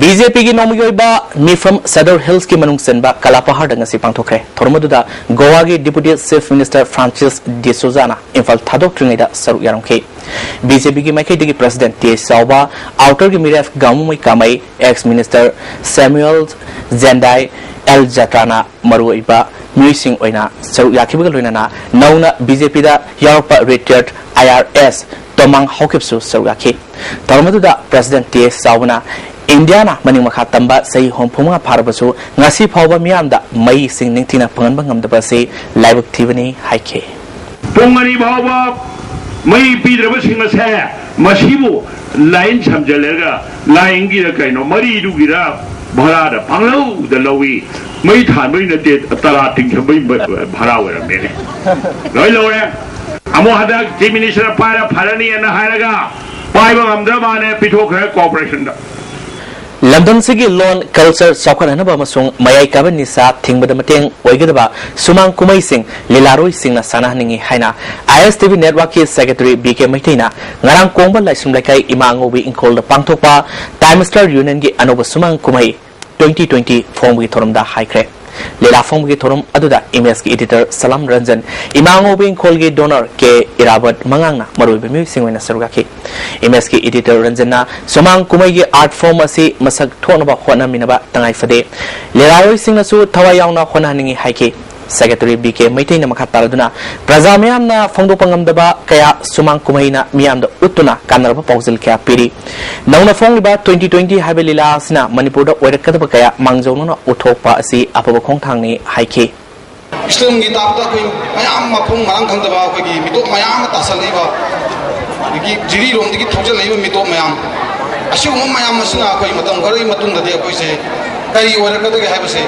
ꯕꯤ ꯖꯦ ꯄꯤꯒꯤ ꯅꯣꯡꯃꯒꯤ ꯑꯣꯏꯕ ꯃꯤꯐꯝ ꯁꯗꯔ ꯍꯤꯜꯁꯀꯤ ꯃꯅꯨꯡ ꯆꯟꯕ ꯀꯂꯥꯄꯍꯥꯔꯗ ꯉꯁꯤ ꯄꯥꯡꯊꯣꯛꯈ꯭ꯔꯦ꯫ ꯊꯧꯔꯝ ꯑꯗꯨꯗ ꯒꯣꯋꯥꯒꯤ Deputy Chief Minister Francis D'Souzaꯅ Imphal ꯊꯥꯗꯣꯛꯇ꯭ꯔꯤꯉꯩꯗ ꯁꯔꯨꯛ ꯌꯥꯔꯝꯈꯤ꯫ ꯕꯤ ꯖꯦ ꯄꯤꯒꯤ ꯃꯥꯏꯀꯩꯗꯒꯤ President ꯇꯤ ꯑꯦꯁ ꯆꯥꯎꯕ, Outerꯒꯤ ꯃꯤꯔꯦꯞ ꯒꯥꯃꯨꯃꯩ ꯀꯥꯃꯩ, Ex Minister Samuel ꯖꯦꯟꯗꯥꯏ, ꯑꯦꯜ ꯖꯇ꯭ꯔꯥꯅ ꯃꯔꯨꯑꯣꯏꯕ ꯃꯤꯑꯣꯏꯁꯤꯡ ꯑꯣꯏꯅ ꯁꯔꯨꯛ ꯌꯥꯈꯤꯕꯒ ꯂꯣꯏꯅꯅ ꯅꯧꯅ ꯕꯤ ꯖꯦ ꯄꯤꯗ ꯌꯥꯎꯔꯛꯄ Retired ꯑꯥꯏ ꯑꯥꯔ ꯑꯦꯁ ꯇꯣꯃꯥꯡ ꯍꯥꯎꯀꯤꯞꯁꯨ ꯁꯔꯨꯛ ꯌꯥꯈꯤ꯫ ꯊꯧꯔꯝ ꯑꯗꯨꯗ President ꯇꯤ ꯑꯦꯁ ꯆꯥꯎꯕꯅ ꯏꯟꯗꯤꯌꯥꯅ ꯃꯅꯤꯡ ꯃꯈꯥ ꯇꯝꯕ ꯆꯍꯤ ꯍꯨꯝꯐꯨ ꯃꯉꯥ ꯐꯥꯔꯕꯁꯨ ꯉꯁꯤ ꯐꯥꯎꯕ ꯃꯤꯌꯥꯝꯗ ꯃꯩ ꯏꯁꯤꯡ ꯅꯤꯡꯊꯤꯅ ꯐꯪꯍꯟꯕ ꯉꯝꯗꯕ ꯑꯁꯤ ꯂꯥꯏꯕꯛ ꯊꯤꯕꯅꯤ ꯍꯥꯏꯈꯤ꯫ ꯄꯨꯡ ꯑꯅꯤ ꯐꯥꯎꯕ ꯃꯩ ꯄꯤꯗ꯭ꯔꯕꯁꯤꯡ ꯑꯁꯦ ꯃꯁꯤꯕꯨ ꯂꯥꯏꯟ ꯁꯝꯖꯜꯂꯒ ꯂꯥꯏꯟꯒꯤꯔ ꯀꯩꯅꯣ ꯃꯔꯤꯗꯨꯒꯤꯔ ꯚꯔꯥꯗ ꯄꯪꯂꯧꯗ ꯂꯧꯏ꯫ ꯃꯩ ꯊꯥꯟꯕꯩ ꯅꯠꯇꯦ, ꯇꯔꯥ ꯇꯤꯡꯁꯟꯕꯩ ꯚꯔꯥ ꯑꯣꯏꯔꯝꯃꯦꯅꯦ꯫ ꯂꯣꯏ ꯂꯧꯔꯦ꯫ ꯑꯃꯨꯛ ꯍꯟꯗꯛ Chief Minister ꯄꯥꯏꯔ ꯐꯔꯅꯤꯅ ꯍꯥꯏꯔꯒ ꯄꯥꯏꯕ ꯉꯝꯗ꯭ꯔ ꯃꯥꯅꯦ, ꯄꯤꯊꯣꯛꯈ꯭ꯔꯦ corporationꯗ꯫ ꯂꯝꯗꯝꯁꯤꯒꯤ ꯂꯣꯟ, culture ꯆꯥꯎꯈꯠꯍꯟꯅꯕ ꯑꯃꯁꯨꯡ ꯃꯌꯥꯏ ꯀꯥꯕ ꯅꯤꯁꯥ ꯊꯤꯡꯕꯗ ꯃꯇꯦꯡ ꯑꯣꯏꯒꯗꯕ ꯁꯨꯃꯥꯡ ꯀꯨꯝꯍꯩꯁꯤꯡ ꯂꯤꯂꯥꯔꯣꯏꯁꯤꯡꯅ ꯁꯥꯟꯅꯍꯟꯅꯤꯡꯏ ꯍꯥꯏꯅ ꯑꯥꯏ ꯑꯦꯁ ꯇꯤ ꯚꯤ networkꯀꯤ Secretary ꯕꯤ ꯀꯦ ꯃꯩꯇꯩꯅ ꯉꯔꯥꯡ ꯀꯣꯡꯕ ꯂꯥꯏꯁ꯭ꯔꯝ ꯂꯩꯀꯥꯏ ꯏꯃꯥ ꯑꯉꯧꯕꯤ ꯏꯪꯈꯣꯜꯗ ꯄꯥꯡꯊꯣꯛꯄ Time Star Unionꯒꯤ ꯑꯅꯧꯕ ꯁꯨꯃꯥꯡ ꯀꯨꯝꯍꯩ twenty twenty ꯐꯣꯡꯕꯒꯤ ꯊꯧꯔꯝꯗ ꯍꯥꯏꯈ꯭ꯔꯦ꯫ ꯂꯤꯂꯥ ꯐꯣꯡꯕꯒꯤ ꯊꯧꯔꯝ ꯑꯗꯨꯗ ꯏꯃꯦꯖꯀꯤ editor ꯁꯂꯥꯝ ꯔꯟꯖꯟ, ꯏꯃꯥ ꯑꯉꯧꯕꯤ ꯏꯪꯈꯣꯜꯒꯤ donor ꯀꯦ ꯏꯔꯥꯕꯠ ꯃꯉꯥꯡꯅ ꯃꯔꯨꯑꯣꯏꯕ ꯃꯤꯑꯣꯏꯁꯤꯡ ꯑꯣꯏꯅ ꯁꯔꯨꯛ ꯌꯥꯈꯤ꯫ ꯏꯃꯦꯖꯀꯤ editor ꯔꯟꯖꯟꯅ ꯁꯨꯃꯥꯡ ꯀꯨꯝꯍꯩꯒꯤ art form ꯑꯁꯤ ꯃꯁꯛ ꯊꯣꯛꯅꯕ ꯍꯣꯠꯅꯃꯤꯟꯅꯕ ꯇꯉꯥꯏ ꯐꯗꯦ꯫ ꯂꯤꯂꯥꯔꯣꯏꯁꯤꯡꯅꯁꯨ ꯊꯋꯥꯏ ꯌꯥꯎꯅ ꯍꯣꯠꯅꯍꯟꯅꯤꯡꯏ ꯍꯥꯏꯈꯤ꯫ Secretary ꯕꯤ ꯀꯦ ꯃꯩꯇꯩꯅ ꯃꯈꯥ ꯇꯥꯔꯗꯨꯅ ꯄ꯭ꯔꯖꯥ ꯃꯤꯌꯥꯝꯅ ꯐꯣꯡꯗꯣꯛꯄ ꯉꯝꯗꯕ ꯀꯌꯥ ꯁꯨꯃꯥꯡ ꯀꯨꯝꯍꯩꯅ ꯃꯤꯌꯥꯝꯗ ꯎꯠꯇꯨꯅ ꯀꯥꯟꯅꯔꯕ ꯄꯥꯎꯖꯦꯜ ꯀꯌꯥ ꯄꯤꯔꯤ꯫ ꯅꯧꯅ ꯐꯣꯡꯂꯤꯕ twenty twenty ꯍꯥꯏꯕ ꯂꯤꯂꯥ ꯑꯁꯤꯅ ꯃꯅꯤꯄꯨꯔꯗ ꯑꯣꯏꯔꯛꯀꯗꯕ ꯀꯌꯥ ꯃꯥꯡꯖꯧꯅꯅ ꯎꯠꯊꯣꯛꯄ ꯑꯁꯤ ꯑꯐꯕ ꯈꯣꯡꯊꯥꯡꯅꯤ ꯍꯥꯏꯈꯤ꯫ ꯏꯁꯂꯥꯝꯒꯤ ꯇꯥꯞꯇ ꯑꯩꯈꯣꯏ ꯃꯌꯥꯝ ꯃꯐꯝ ꯃꯔꯥꯡ ꯈꯪꯗꯕ ꯑꯩꯈꯣꯏꯒꯤ ꯃꯤꯇꯣꯞ ꯃꯌꯥꯝ ꯑꯃ ꯇꯥꯁꯜꯂꯛꯏꯕ, ꯑꯗꯒꯤ ꯖꯤꯔꯤꯔꯣꯝꯗꯒꯤ ꯊꯧꯖꯤꯜꯂꯛꯏꯕ ꯃꯤꯇꯣꯞ ꯃꯌꯥꯝ, ꯑꯁꯤꯒꯨꯝꯕ ꯃꯌꯥꯝ ꯑꯁꯤꯅ ꯑꯩꯈꯣꯏ ꯃꯇꯝ ꯈꯔꯒꯤ ꯃꯇꯨꯡꯗꯗꯤ ꯑꯩꯈꯣꯏꯁꯦ ꯀꯔꯤ ꯑꯣꯏꯔꯛꯀꯗꯒꯦ ꯍꯥꯏꯕꯁꯦ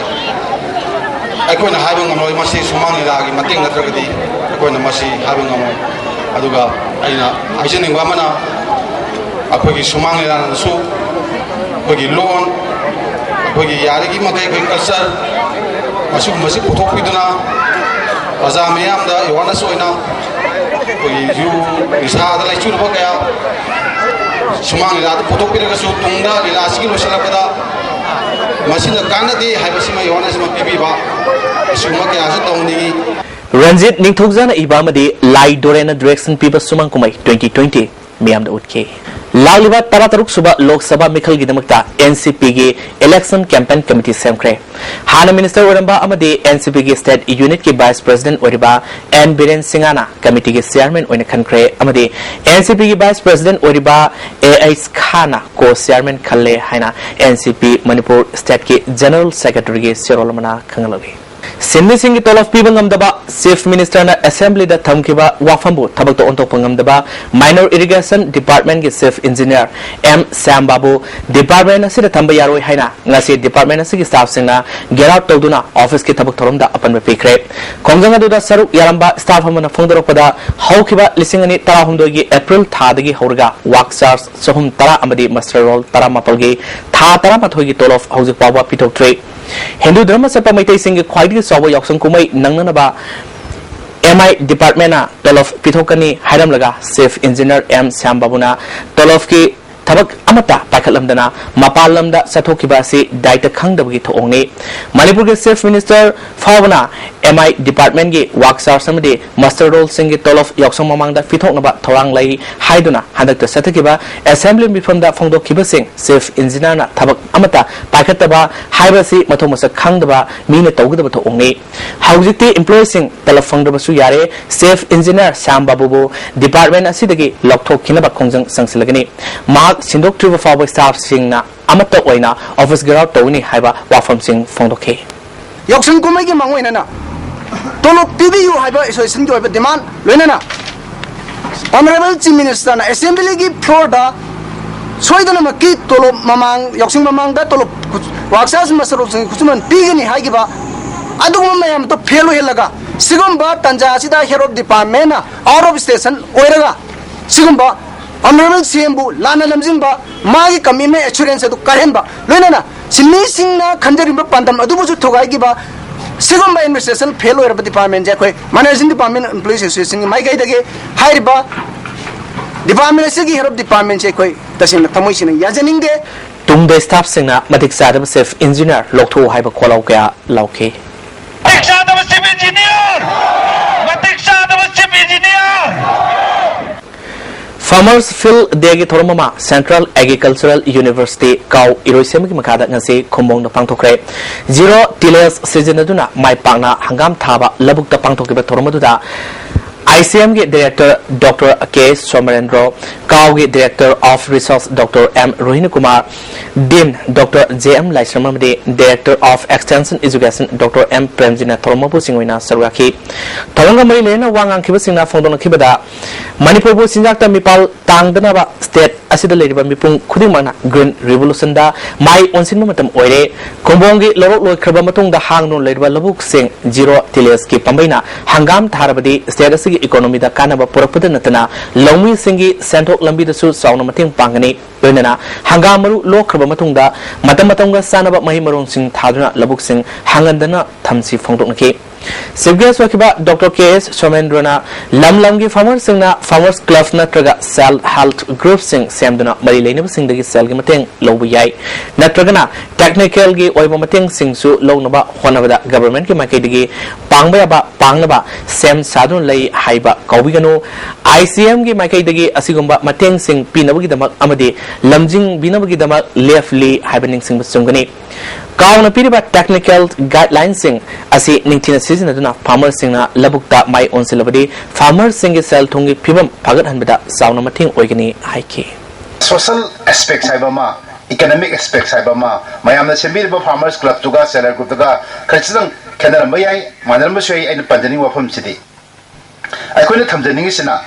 ꯑꯩꯈꯣꯏꯅ ꯍꯥꯏꯕ ꯉꯝꯂꯣꯏ꯫ ꯃꯁꯤ ꯁꯨꯃꯥꯡ ꯂꯤꯂꯥꯒꯤ ꯃꯇꯦꯡ ꯅꯠꯇ꯭ꯔꯒꯗꯤ ꯑꯩꯈꯣꯏꯅ ꯃꯁꯤ ꯍꯥꯏꯕ ꯉꯝꯃꯣꯏ꯫ ꯑꯗꯨꯒ ꯑꯩꯅ ꯍꯥꯏꯖꯅꯤꯡꯕ ꯑꯃꯅ, ꯑꯩꯈꯣꯏꯒꯤ ꯁꯨꯃꯥꯡ ꯂꯤꯂꯥꯅꯁꯨ ꯑꯩꯈꯣꯏꯒꯤ ꯂꯣꯟ, ꯑꯩꯈꯣꯏꯒꯤ ꯌꯥꯔꯤꯒꯤ ꯃꯈꯩ ꯑꯩꯈꯣꯏ ꯀꯜꯆꯔ, ꯑꯁꯤꯒꯨꯝꯕꯁꯤ ꯄꯨꯊꯣꯛꯄꯤꯗꯨꯅ ꯄ꯭ꯔꯖꯥ ꯃꯤꯌꯥꯝꯗ ꯑꯦꯋꯥꯔꯅꯦꯁ ꯑꯣꯏꯅ ꯑꯩꯈꯣꯏꯒꯤ ꯌꯨ ꯅꯤꯁꯥꯗ ꯂꯥꯏꯆꯨꯔꯕ ꯀꯌꯥ ꯁꯨꯃꯥꯡ ꯂꯤꯂꯥꯗ ꯄꯨꯊꯣꯛꯄꯤꯔꯒꯁꯨ, ꯇꯨꯡꯗ ꯂꯤꯂꯥꯁꯤꯒꯤ ꯂꯣꯏꯁꯤꯜꯂꯛꯄꯗ ꯃꯁꯤꯅ ꯀꯥꯟꯅꯗꯦ ꯍꯥꯏꯕꯁꯤꯃ ꯑꯦꯋꯥꯔꯅꯦꯁ ꯑꯃ ꯄꯤꯕꯤꯕ, ꯑꯁꯤꯒꯨꯝꯕ ꯀꯌꯥꯁꯨ ꯇꯧꯍꯟꯅꯤꯡꯏ꯫ ꯔꯟꯖꯤꯠ ꯅꯤꯡꯊꯧꯖꯥꯅ ꯏꯕ ꯑꯃꯗꯤ ꯂꯥꯏ ꯗꯣꯔꯦꯟꯅ ꯗꯤꯔꯦꯛꯁꯟ ꯄꯤꯕ ꯁꯨꯃꯥꯡ ꯀꯨꯝꯍꯩ twenty twenty ꯃꯤꯌꯥꯝꯗ ꯎꯠꯈꯤ꯫ ꯂꯥꯛꯂꯤꯕ ꯇꯔꯥꯇꯔꯨꯛ ꯁꯨꯕ Lok Sabha ꯃꯤꯈꯜꯒꯤꯗꯃꯛꯇ N C P ꯒꯤ election campaign committee ꯁꯦꯝꯈ꯭ꯔꯦ꯫ ꯍꯥꯟꯅ minister ꯑꯣꯏꯔꯝꯕ ꯑꯃꯗꯤ N C P ꯒꯤ state unit ꯀꯤ vice president ꯑꯣꯏꯔꯤꯕ N ꯕꯤꯔꯦꯟ ꯁꯤꯡꯍꯅ committee ꯒꯤ chairman ꯑꯣꯏꯅ ꯈꯟꯈ꯭ꯔꯦ ꯑꯃꯗꯤ N C P ꯒꯤ vice president ꯑꯣꯏꯔꯤꯕ A H Khan co chairman ꯈꯜꯂꯦ ꯍꯥꯏꯅ N C P Manipur state ꯀꯤ general secretary ꯒꯤ ꯆꯦꯔꯣꯜ ꯑꯃꯅ ꯈꯪꯍꯜꯂꯤ꯫ ꯁꯤꯟꯃꯤꯁꯤꯡꯒꯤ ꯇꯣꯂꯣꯞ ꯄꯤꯕ ꯉꯝꯗꯕ, Chief Minister ꯅ assembly ꯗ ꯊꯝꯈꯤꯕ ꯋꯥꯐꯝꯕꯨ ꯊꯕꯛꯇ ꯑꯣꯟꯊꯣꯛꯄ ꯉꯝꯗꯕ, minor irrigation department ꯀꯤ chief engineer M ꯁ꯭ꯌꯥꯝ ꯕꯥꯕꯨ department ꯑꯁꯤꯗ ꯊꯝꯕ ꯌꯥꯔꯣꯏ ꯍꯥꯏꯅ ꯉꯁꯤ department ꯑꯁꯤꯒꯤ staff ꯁꯤꯡꯅ gherav ꯇꯧꯗꯨꯅ office ꯀꯤ ꯊꯕꯛ ꯊꯧꯔꯝꯗ ꯑꯄꯟꯕ ꯄꯤꯈ꯭ꯔꯦ꯫ ꯈꯣꯡꯖꯪ ꯑꯗꯨꯗ ꯁꯔꯨꯛ ꯌꯥꯔꯝꯕ staff ꯑꯃꯅ ꯐꯣꯡꯗꯣꯔꯛꯄꯗ, ꯍꯧꯈꯤꯕ ꯂꯤꯁꯤꯡ ꯑꯅꯤ ꯇꯔꯥꯍꯨꯝꯗꯣꯏꯒꯤ April ꯊꯥꯗꯒꯤ ꯍꯧꯔꯒ work charge ꯆꯍꯨꯝ ꯇꯔꯥ ꯑꯃꯗꯤ muster roll ꯇꯔꯥꯃꯥꯄꯜꯒꯤ ꯊꯥ ꯇꯔꯥꯃꯥꯊꯣꯏꯒꯤ ꯇꯣꯂꯣꯞ ꯍꯧꯖꯤꯛ ꯐꯥꯎꯕ ꯄꯤꯊꯣꯛꯇ꯭ꯔꯤ꯫ ꯍꯤꯟꯗꯨ ꯙꯔꯃ ꯆꯠꯄ ꯃꯩꯇꯩꯁꯤꯡꯒꯤ ꯈ꯭ꯋꯥꯏꯗꯒꯤ ꯆꯥꯎꯕ ꯌꯥꯎꯁꯪ ꯀꯨꯝꯍꯩ ꯅꯪꯅꯅꯕ M I department ꯅ ꯇꯣꯂꯣꯞ ꯄꯤꯊꯣꯛꯀꯅꯤ ꯍꯥꯏꯔꯝꯂꯒ chief engineer M ꯁ꯭ꯌꯥꯝ ꯕꯥꯕꯨꯅ ꯇꯣꯂꯣꯞꯀꯤ ꯊꯕꯛ ꯑꯃꯠꯇ ꯄꯥꯏꯈꯠꯂꯝꯗꯅ ꯃꯄꯥꯟ ꯂꯝꯗ ꯆꯠꯊꯣꯛꯈꯤꯕ ꯑꯁꯤ ꯗꯥꯏꯇ ꯈꯪꯗꯕꯒꯤ ꯊꯧꯑꯣꯡꯅꯤ꯫ ꯃꯅꯤꯄꯨꯔꯒꯤ chief minister ꯐꯥꯎꯕꯅ M I department ꯒꯤ work charge ꯑꯃꯗꯤ muster roll ꯁꯤꯡꯒꯤ ꯇꯣꯂꯣꯞ ꯌꯥꯎꯁꯪ ꯃꯃꯥꯡꯗ ꯄꯤꯊꯣꯛꯅꯕ ꯊꯧꯔꯥꯡ ꯂꯩ ꯍꯥꯏꯗꯨꯅ ꯍꯟꯗꯛꯇ ꯆꯠꯊꯈꯤꯕ assembly ꯃꯤꯐꯝꯗ ꯐꯣꯡꯗꯣꯛꯈꯤꯕꯁꯤꯡ chief engineer ꯅ ꯊꯕꯛ ꯑꯃꯠꯇ ꯄꯥꯏꯈꯠꯇꯕ ꯍꯥꯏꯕꯁꯤ ꯃꯊꯣꯡ ꯃꯁꯛ ꯈꯪꯗꯕ ꯃꯤꯅ ꯇꯧꯒꯗꯕ ꯊꯧꯑꯣꯡꯅꯤ꯫ ꯍꯧꯖꯤꯛꯇꯤ employee ꯁꯤꯡ ꯇꯂꯕ ꯐꯪꯗ꯭ꯔꯕꯁꯨ ꯌꯥꯔꯦ, chief engineer ꯁ꯭ꯌꯥꯝ ꯕꯥꯕꯨꯕꯨ department ꯑꯁꯤꯗꯒꯤ ꯂꯧꯊꯣꯛꯈꯤꯅꯕ ꯈꯣꯡꯖꯪ ꯆꯪꯁꯤꯜꯂꯒꯅꯤ꯫ ꯃꯍꯥꯛ ꯁꯤꯟꯗꯣꯛꯇ꯭ꯔꯤꯕ ꯐꯥꯎꯕ staff ꯁꯤꯡꯅ ꯑꯃꯠꯇ ꯑꯣꯏꯅ office gherav ꯇꯧꯒꯅꯤ ꯍꯥꯏꯕ ꯋꯥꯐꯝꯁꯤꯡ ꯐꯣꯡꯗꯣꯛꯈꯤ꯫ ꯌꯥꯎꯁꯪ ꯀꯨꯝꯍꯩꯒꯤ ꯃꯥꯡꯑꯣꯏꯅꯅ ꯇꯣꯂꯣꯞ ꯄꯤꯕꯤꯌꯨ ꯍꯥꯏꯕ association ꯒꯤ ꯑꯣꯏꯕ demand ꯂꯣꯏꯅꯅ Honourable Chief Minister ꯅ assembly ꯒꯤ floor ꯗ ꯁꯣꯏꯗꯅꯃꯛꯀꯤ ꯇꯣꯂꯣꯞ ꯃꯃꯥꯡ, ꯌꯥꯎꯁꯪ ꯃꯃꯥꯡꯗ ꯇꯣꯂꯣꯞ ꯈꯨꯠ-, work charge muster roll ꯁꯤꯡꯒꯤ ꯈꯨꯠꯁꯨꯃꯟ ꯄꯤꯒꯅꯤ ꯍꯥꯏꯈꯤꯕ ꯑꯗꯨꯒꯨꯝꯕ ꯃꯌꯥꯝꯗꯣ fail ꯑꯣꯏꯍꯜꯂꯒ, ꯁꯤꯒꯨꯝꯕ ꯇꯥꯟꯖꯥ ꯑꯁꯤꯗ head of department ꯅ out of station ꯑꯣꯏꯔꯒ ꯁꯤꯒꯨꯝꯕ ꯑꯣꯅꯔꯦꯕꯜ ꯁꯤ ꯑꯦꯝꯕꯨ ꯂꯥꯟꯅ ꯂꯝꯖꯤꯡꯕ, ꯃꯥꯒꯤ ꯀꯃꯤꯠꯃꯦꯟ ꯑꯦꯁꯨꯔꯦꯟꯁ ꯑꯗꯨ ꯀꯥꯏꯍꯟꯕ, ꯂꯣꯏꯅꯅ ꯁꯤꯟꯃꯤꯁꯤꯡꯅ ꯈꯟꯖꯔꯤꯕ ꯄꯥꯟꯗꯝ ꯑꯗꯨꯕꯨꯁꯨ ꯊꯨꯒꯥꯏꯈꯤꯕ, ꯁꯤꯒꯨꯝꯕ ꯑꯦꯗꯃꯤꯅꯤꯁꯇ꯭ꯔꯦꯁꯟ ꯐꯦꯜ ꯑꯣꯏꯔꯕ ꯗꯤꯄꯥꯔꯠꯃꯦꯟꯁꯦ ꯑꯩꯈꯣꯏ ꯃꯅꯦꯖꯤꯡ ꯗꯤꯄꯥꯔꯠꯃꯦꯟ ꯑꯦꯝꯄ꯭ꯂꯣꯌꯤꯁ ꯑꯦꯁꯣꯁꯤꯌꯦꯁꯟꯒꯤ ꯃꯥꯏꯀꯩꯗꯒꯤ ꯍꯥꯏꯔꯤꯕ ꯗꯤꯄꯥꯔꯠꯃꯦꯟ ꯑꯁꯤꯒꯤ ꯍꯦꯗ ꯑꯣꯐ ꯗꯤꯄꯥꯔꯠꯃꯦꯟꯁꯦ ꯑꯩꯈꯣꯏ ꯇꯁꯦꯡꯅ ꯊꯃꯣꯏ ꯁꯦꯡꯅ ꯌꯥꯖꯅꯤꯡꯗꯦ꯫ ꯇꯨꯡꯗ ꯁ꯭ꯇꯥꯐꯁꯤꯡꯅ ꯃꯇꯤꯛ ꯆꯥꯗꯕ ꯆꯤꯐ ꯏꯟꯖꯤꯅꯤꯌꯔ ꯂꯧꯊꯣꯛꯎ ꯍꯥꯏꯕ ꯈꯣꯜꯂꯥꯎ ꯀꯌꯥ ꯂꯥꯎꯈꯤ꯫ ꯃꯇꯤꯛ ꯆꯥꯗꯕ ꯆꯤꯐ ꯏꯟꯖꯤꯅꯤꯌꯔ! ꯃꯇꯤꯛ ꯆꯥꯗꯕ ꯆꯤꯐ ꯏꯟꯖꯤꯅꯤꯌꯔ! ꯐꯥꯔꯃꯔꯁ ꯐꯤꯜꯗ ꯗꯦꯒꯤ ꯊꯧꯔꯝ ꯑꯃ ꯁꯦꯟꯇ꯭ꯔꯦꯜ ꯑꯦꯒ꯭ꯔꯤꯀꯜꯆꯔꯦꯜ ꯌꯨꯅꯤꯚꯔꯁꯤꯇꯤ ꯀꯥꯎ ꯏꯔꯣꯏꯁꯦꯝꯕꯒꯤ ꯃꯈꯥꯗ ꯉꯁꯤ ꯈꯨꯝꯕꯣꯡꯗ ꯄꯥꯡꯊꯣꯛꯈ꯭ꯔꯦ꯫ ꯖꯤꯔꯣ ꯇꯤꯂꯦꯖ ꯁꯤꯖꯤꯟꯅꯗꯨꯅ ꯃꯥꯏ ꯄꯥꯛꯅ ꯍꯪꯒꯥꯝ ꯊꯥꯕ ꯂꯧꯕꯨꯛꯇ ꯄꯥꯡꯊꯣꯛꯈꯤꯕ ꯊꯧꯔꯝ ꯑꯗꯨꯗ ꯑꯥꯏ ꯁꯤ ꯑꯦꯝꯒꯤ ꯗꯥꯏꯔꯦꯛꯇꯔ ꯗꯣꯛꯇꯔ ꯀꯦ ꯁꯣꯃꯔꯦꯟꯗ꯭ꯔꯣ, ꯀꯥꯎꯒꯤ director of research doctor M Rohini Kumar, dean doctor J M Laishram ꯑꯃꯗꯤ director of extension education doctor M ꯄ꯭ꯔꯦꯝꯖꯤꯠꯅ ꯊꯧꯔꯝ ꯃꯄꯨꯁꯤꯡ ꯑꯣꯏꯅ ꯁꯔꯨꯛ ꯌꯥꯈꯤ꯫ ꯊꯧꯔꯝꯒ ꯃꯔꯤ ꯂꯩꯅꯅ ꯋꯥ ꯉꯥꯡꯈꯤꯕꯁꯤꯡꯅ ꯐꯣꯡꯗꯣꯛꯅꯈꯤꯕꯗ, ꯃꯅꯤꯄꯨꯔꯕꯨ ꯆꯤꯟꯖꯥꯛꯇ ꯃꯤꯄꯥꯜ ꯇꯥꯡꯗꯅꯕ ꯁ꯭ꯇꯦꯠ ꯑꯁꯤꯗ ꯂꯩꯔꯤꯕ ꯃꯤꯄꯨꯝ ꯈꯨꯗꯤꯡꯃꯛꯅ ꯒ꯭ꯔꯤꯟ ꯔꯤꯚꯣꯂꯨꯁꯟꯗ ꯃꯥꯏ ꯑꯣꯟꯁꯤꯟꯕ ꯃꯇꯝ ꯑꯣꯏꯔꯦ꯫ ꯈꯨꯝꯕꯣꯡꯒꯤ ꯂꯧꯔꯣꯛ ꯂꯣꯏꯈ꯭ꯔꯕ ꯃꯇꯨꯡꯗ ꯍꯥꯡꯗꯨꯅ ꯂꯩꯔꯤꯕ ꯂꯧꯕꯨꯛꯁꯤꯡ ꯖꯤꯔꯣ ꯇꯤꯂꯦꯖꯀꯤ ꯄꯥꯝꯕꯩꯅ ꯍꯪꯒꯥꯝ ꯊꯥꯔꯕꯗꯤ ꯁ꯭ꯇꯦꯠ ꯑꯁꯤꯒꯤ ꯏꯀꯣꯅꯣꯃꯤꯗ ꯀꯥꯟꯅꯕ ꯄꯨꯔꯛꯄꯗ ꯅꯠꯇꯅ ꯂꯧꯃꯤꯁꯤꯡꯒꯤ ꯁꯦꯟꯊꯣꯛ ꯂꯝꯕꯤꯗꯁꯨ ꯆꯥꯎꯅ ꯃꯇꯦꯡ ꯄꯥꯡꯒꯅꯤ꯫ ꯂꯣꯏꯅꯅ ꯍꯪꯒꯥꯝ ꯃꯔꯨ ꯂꯣꯛꯈ꯭ꯔꯕ ꯃꯇꯨꯡꯗ ꯃꯇꯝ ꯃꯇꯝꯒ ꯆꯥꯟꯅꯕ ꯃꯍꯩ ꯃꯔꯣꯡꯁꯤꯡ ꯊꯥꯗꯨꯅ ꯂꯧꯕꯨꯛꯁꯤꯡ ꯍꯥꯡꯍꯟꯗꯅ ꯊꯝꯁꯤ ꯐꯣꯡꯗꯣꯛꯅꯈꯤ꯫ ꯆꯤꯐ ꯒꯦꯁ ꯑꯣꯏꯈꯤꯕ ꯗꯣꯛꯇꯔ ꯀꯦ ꯑꯦꯁ ꯁꯣꯃꯦꯟꯗ꯭ꯔꯣꯅ ꯂꯝ ꯂꯝꯒꯤ ꯐꯥꯔꯃꯔꯁꯤꯡꯅ ꯐꯥꯔꯃꯔꯁ ꯀ꯭ꯂꯕ ꯅꯠꯇ꯭ꯔꯒ ꯁꯦꯜꯐ ꯍꯦꯜꯞ ꯒ꯭ꯔꯨꯞꯁꯤꯡ ꯁꯦꯝꯗꯨꯅ ꯃꯔꯤ ꯂꯩꯅꯕꯁꯤꯡꯗꯒꯤ ꯁꯦꯜꯒꯤ ꯃꯇꯦꯡ ꯂꯧꯕ ꯌꯥꯏ, ꯅꯠꯇ꯭ꯔꯒꯅ ꯇꯦꯛꯅꯤꯀꯦꯜꯒꯤ ꯑꯣꯏꯕ ꯃꯇꯦꯡꯁꯤꯡꯁꯨ ꯂꯧꯅꯕ ꯍꯣꯠꯅꯕꯗ ꯒꯚꯔꯟꯃꯦꯟꯠꯀꯤ ꯃꯥꯏꯀꯩꯗꯒꯤ ꯄꯥꯡꯕ ꯌꯥꯕ ꯄꯥꯡꯅꯕ ꯁꯦꯝ ꯁꯥꯗꯨꯅ ꯂꯩ ꯍꯥꯏꯕ ꯀꯥꯎꯕꯤꯒꯅꯨ꯫ ꯑꯥꯏ ꯁꯤ ꯑꯦꯝꯒꯤ ꯃꯥꯏꯀꯩꯗꯒꯤ ꯑꯁꯤꯒꯨꯝꯕ ꯃꯇꯦꯡꯁꯤꯡ ꯄꯤꯅꯕꯒꯤꯗꯃꯛ ꯑꯃꯗꯤ ꯂꯝꯖꯤꯡꯕꯤꯅꯕꯒꯤꯗꯃꯛ ꯂꯦꯞꯂꯤ ꯍꯥꯏꯕ ꯅꯤꯡꯁꯤꯡꯕ ꯆꯨꯝꯒꯅꯤ꯫ ꯀꯥꯎꯅ ꯄꯤꯔꯤꯕ ꯇꯦꯛꯅꯤꯀꯦꯜ ꯒꯥꯏꯗꯂꯥꯏꯟꯁꯤꯡ ꯑꯁꯤ ꯅꯤꯡꯊꯤꯅ ꯁꯤꯖꯤꯟꯅꯗꯨꯅ ꯐꯥꯔꯃꯔꯁꯤꯡꯅ ꯂꯧꯕꯨꯛꯇ ꯃꯥꯏ ꯑꯣꯟꯁꯤꯜꯂꯕꯗꯤ ꯐꯥꯔꯃꯔꯁꯤꯡꯒꯤ ꯁꯦꯜ ꯊꯨꯝꯒꯤ ꯐꯤꯕꯝ ꯐꯒꯠꯍꯟꯕꯗ ꯆꯥꯎꯅ ꯃꯇꯦꯡ ꯑꯣꯏꯒꯅꯤ ꯍꯥꯏꯈꯤ꯫ ꯁꯣꯁꯦꯜ ꯑꯦꯁꯄꯦꯛꯁ ꯍꯥꯏꯕ ꯑꯃ, ꯏꯀꯣꯅꯣꯃꯤꯛ ꯑꯦꯁꯄꯦꯛꯁ ꯍꯥꯏꯕ ꯑꯃ, ꯃꯌꯥꯝꯅ ꯁꯦꯝꯕꯤꯔꯤꯕ ꯐꯥꯔꯃꯔꯁ ꯀ꯭ꯂꯕꯇꯨꯒ ꯁꯦꯜꯐ ꯍꯦꯜꯞ ꯒ꯭ꯔꯨꯞꯇꯨꯒ ꯈꯖꯤꯛꯇꯪ ꯈꯦꯠꯅꯔꯝꯕ ꯌꯥꯏ, ꯃꯥꯟꯅꯔꯝꯕꯁꯨ ꯌꯥꯏ꯫ ꯑꯩꯅ ꯄꯟꯖꯅꯤꯡꯕ ꯋꯥꯐꯝꯁꯤꯗꯤ, ꯑꯩꯈꯣꯏꯅ ꯊꯝꯖꯅꯤꯡꯉꯤꯁꯤꯅ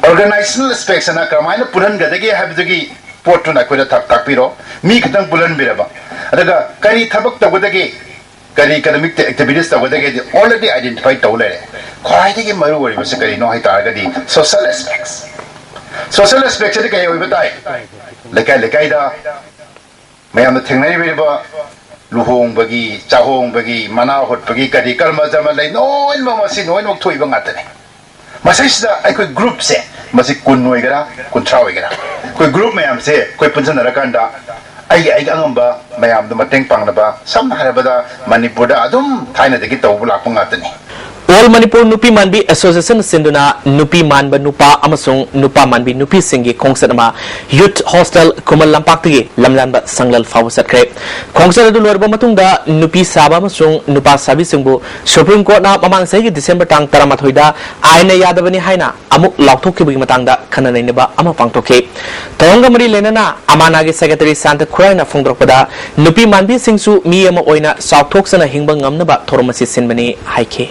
ꯑꯣꯔꯒꯅꯥꯏꯖꯦꯁꯅꯦꯜ ꯑꯦꯁꯄꯦꯛꯁ ꯑꯅ ꯀꯔꯝꯍꯥꯏꯅ ꯄꯨꯜꯍꯟꯒꯗꯒꯦ ꯍꯥꯏꯕꯗꯨꯒꯤ ꯄꯣꯠꯇꯨꯅ ꯑꯩꯈꯣꯏꯗ ꯇꯥꯛ-, ꯇꯥꯛꯄꯤꯔꯣ꯫ ꯃꯤ ꯈꯛꯇꯪ ꯄꯨꯜꯍꯟꯕꯤꯔꯕ, ꯑꯗꯨꯒ ꯀꯔꯤ ꯊꯕꯛ ꯇꯧꯒꯗꯒꯦ, ꯀꯔꯤ ꯏꯀꯣꯅꯣꯃꯤꯛ ꯑꯦꯛꯇꯤꯚꯤꯇꯤꯁ ꯇꯧꯒꯗꯒꯦꯗꯤ ꯑꯣꯜꯔꯦꯗꯤ ꯑꯥꯏꯗꯦꯟꯇꯤꯐꯥꯏ ꯇꯧ ꯂꯩꯔꯦ꯫ ꯈ꯭ꯋꯥꯏꯗꯒꯤ ꯃꯔꯨ ꯑꯣꯏꯔꯤꯕꯁꯤ ꯀꯔꯤꯅꯣ ꯍꯥꯏ ꯇꯥꯔꯒꯗꯤ ꯁꯣꯁꯦꯜ ꯑꯦꯁꯄꯦꯛꯁ꯫ Social aspect ꯁꯤꯗꯤ ꯀꯩ ꯑꯣꯏꯕ ꯇꯥꯏ? ꯂꯩꯀꯥꯏ ꯂꯩꯀꯥꯏꯗ ꯃꯌꯥꯝꯅ ꯊꯦꯡꯅꯔꯤꯕ ꯂꯨꯍꯣꯡꯕꯒꯤ, ꯆꯥꯍꯣꯡꯕꯒꯤ, ꯃꯅꯥ ꯍꯨꯠꯄꯒꯤ, ꯀꯔꯤ ꯀꯔꯃ ꯖꯔꯃ ꯂꯩ, ꯂꯣꯏꯅꯃꯛ ꯃꯁꯤ ꯂꯣꯏꯅꯃꯛ ꯊꯣꯛꯏꯕ ꯉꯥꯛꯇꯅꯤ꯫ ꯃꯁꯤꯁꯤꯗ ꯑꯩꯈꯣꯏ ꯒ꯭ꯔꯨꯞꯁꯦ, ꯃꯁꯤ ꯀꯨꯟ ꯑꯣꯏꯒꯦꯔꯥ, ꯀꯨꯟꯊ꯭ꯔꯥ ꯑꯣꯏꯒꯦꯔꯥ, ꯑꯩꯈꯣꯏ ꯒ꯭ꯔꯨꯞ ꯃꯌꯥꯝꯁꯦ ꯑꯩꯈꯣꯏ ꯄꯨꯟꯁꯤꯟꯅꯔꯀꯥꯟꯗ ꯑꯩꯒꯤ, ꯑꯩꯒꯤ ꯑꯉꯝꯕ ꯃꯌꯥꯝꯗ ꯃꯇꯦꯡ ꯄꯥꯡꯅꯕ, ꯁꯝꯅ ꯍꯥꯏꯔꯕꯗ ꯃꯅꯤꯄꯨꯔꯗ ꯑꯗꯨꯝ ꯊꯥꯏꯅꯗꯒꯤ ꯇꯧꯕ ꯂꯥꯛꯄ ꯉꯥꯛꯇꯅꯤ꯫ All Manipur Nupi Manbi Association ꯁꯤꯟꯗꯨꯅ ꯅꯨꯄꯤ ꯃꯥꯟꯕ ꯅꯨꯄꯥ ꯑꯃꯁꯨꯡ ꯅꯨꯄꯥ ꯃꯥꯟꯕꯤ ꯅꯨꯄꯤꯁꯤꯡꯒꯤ ꯈꯣꯡꯆꯠ ꯑꯃ Youth Hostel ꯈꯨꯃꯟ ꯂꯝꯄꯥꯛꯇꯒꯤ ꯂꯝꯂꯥꯟꯕ ꯁꯪꯂꯜ ꯐꯥꯎꯕ ꯆꯠꯈ꯭ꯔꯦ꯫ ꯈꯣꯡꯆꯠ ꯑꯗꯨ ꯂꯣꯏꯔꯕ ꯃꯇꯨꯡꯗ ꯅꯨꯄꯤ ꯁꯥꯕ ꯑꯃꯁꯨꯡ ꯅꯨꯄꯥ ꯁꯥꯕꯤꯁꯤꯡꯕꯨ Supreme Courtꯅ ꯃꯃꯥꯡ ꯆꯍꯤꯒꯤ December ꯇꯥꯡ ꯇꯔꯥꯃꯥꯊꯣꯏꯗ ꯑꯥꯏꯟꯅ ꯌꯥꯗꯕꯅꯤ ꯍꯥꯏꯅ ꯑꯃꯨꯛ ꯂꯥꯎꯊꯣꯛꯈꯤꯕꯒꯤ ꯃꯇꯥꯡꯗ ꯈꯟꯅ ꯅꯩꯅꯕ ꯑꯃ ꯄꯥꯡꯊꯣꯛꯈꯤ꯫ ꯊꯧꯔꯝꯒ ꯃꯔꯤ ꯂꯩꯅꯅ ꯑꯃꯥꯅꯥꯒꯤ Secretary ꯁꯥꯟꯇ ꯈꯨꯔꯥꯏꯅ ꯐꯣꯡꯗꯣꯔꯛꯄꯗ, ꯅꯨꯄꯤ ꯃꯥꯟꯕꯤꯁꯤꯡꯁꯨ ꯃꯤ ꯑꯃ ꯑꯣꯏꯅ ꯆꯥꯎꯊꯣꯛꯆꯅ ꯍꯤꯡꯕ ꯉꯝꯅꯕ ꯊꯧꯔꯝ ꯑꯁꯤ ꯁꯤꯟꯕꯅꯤ ꯍꯥꯏꯈꯤ꯫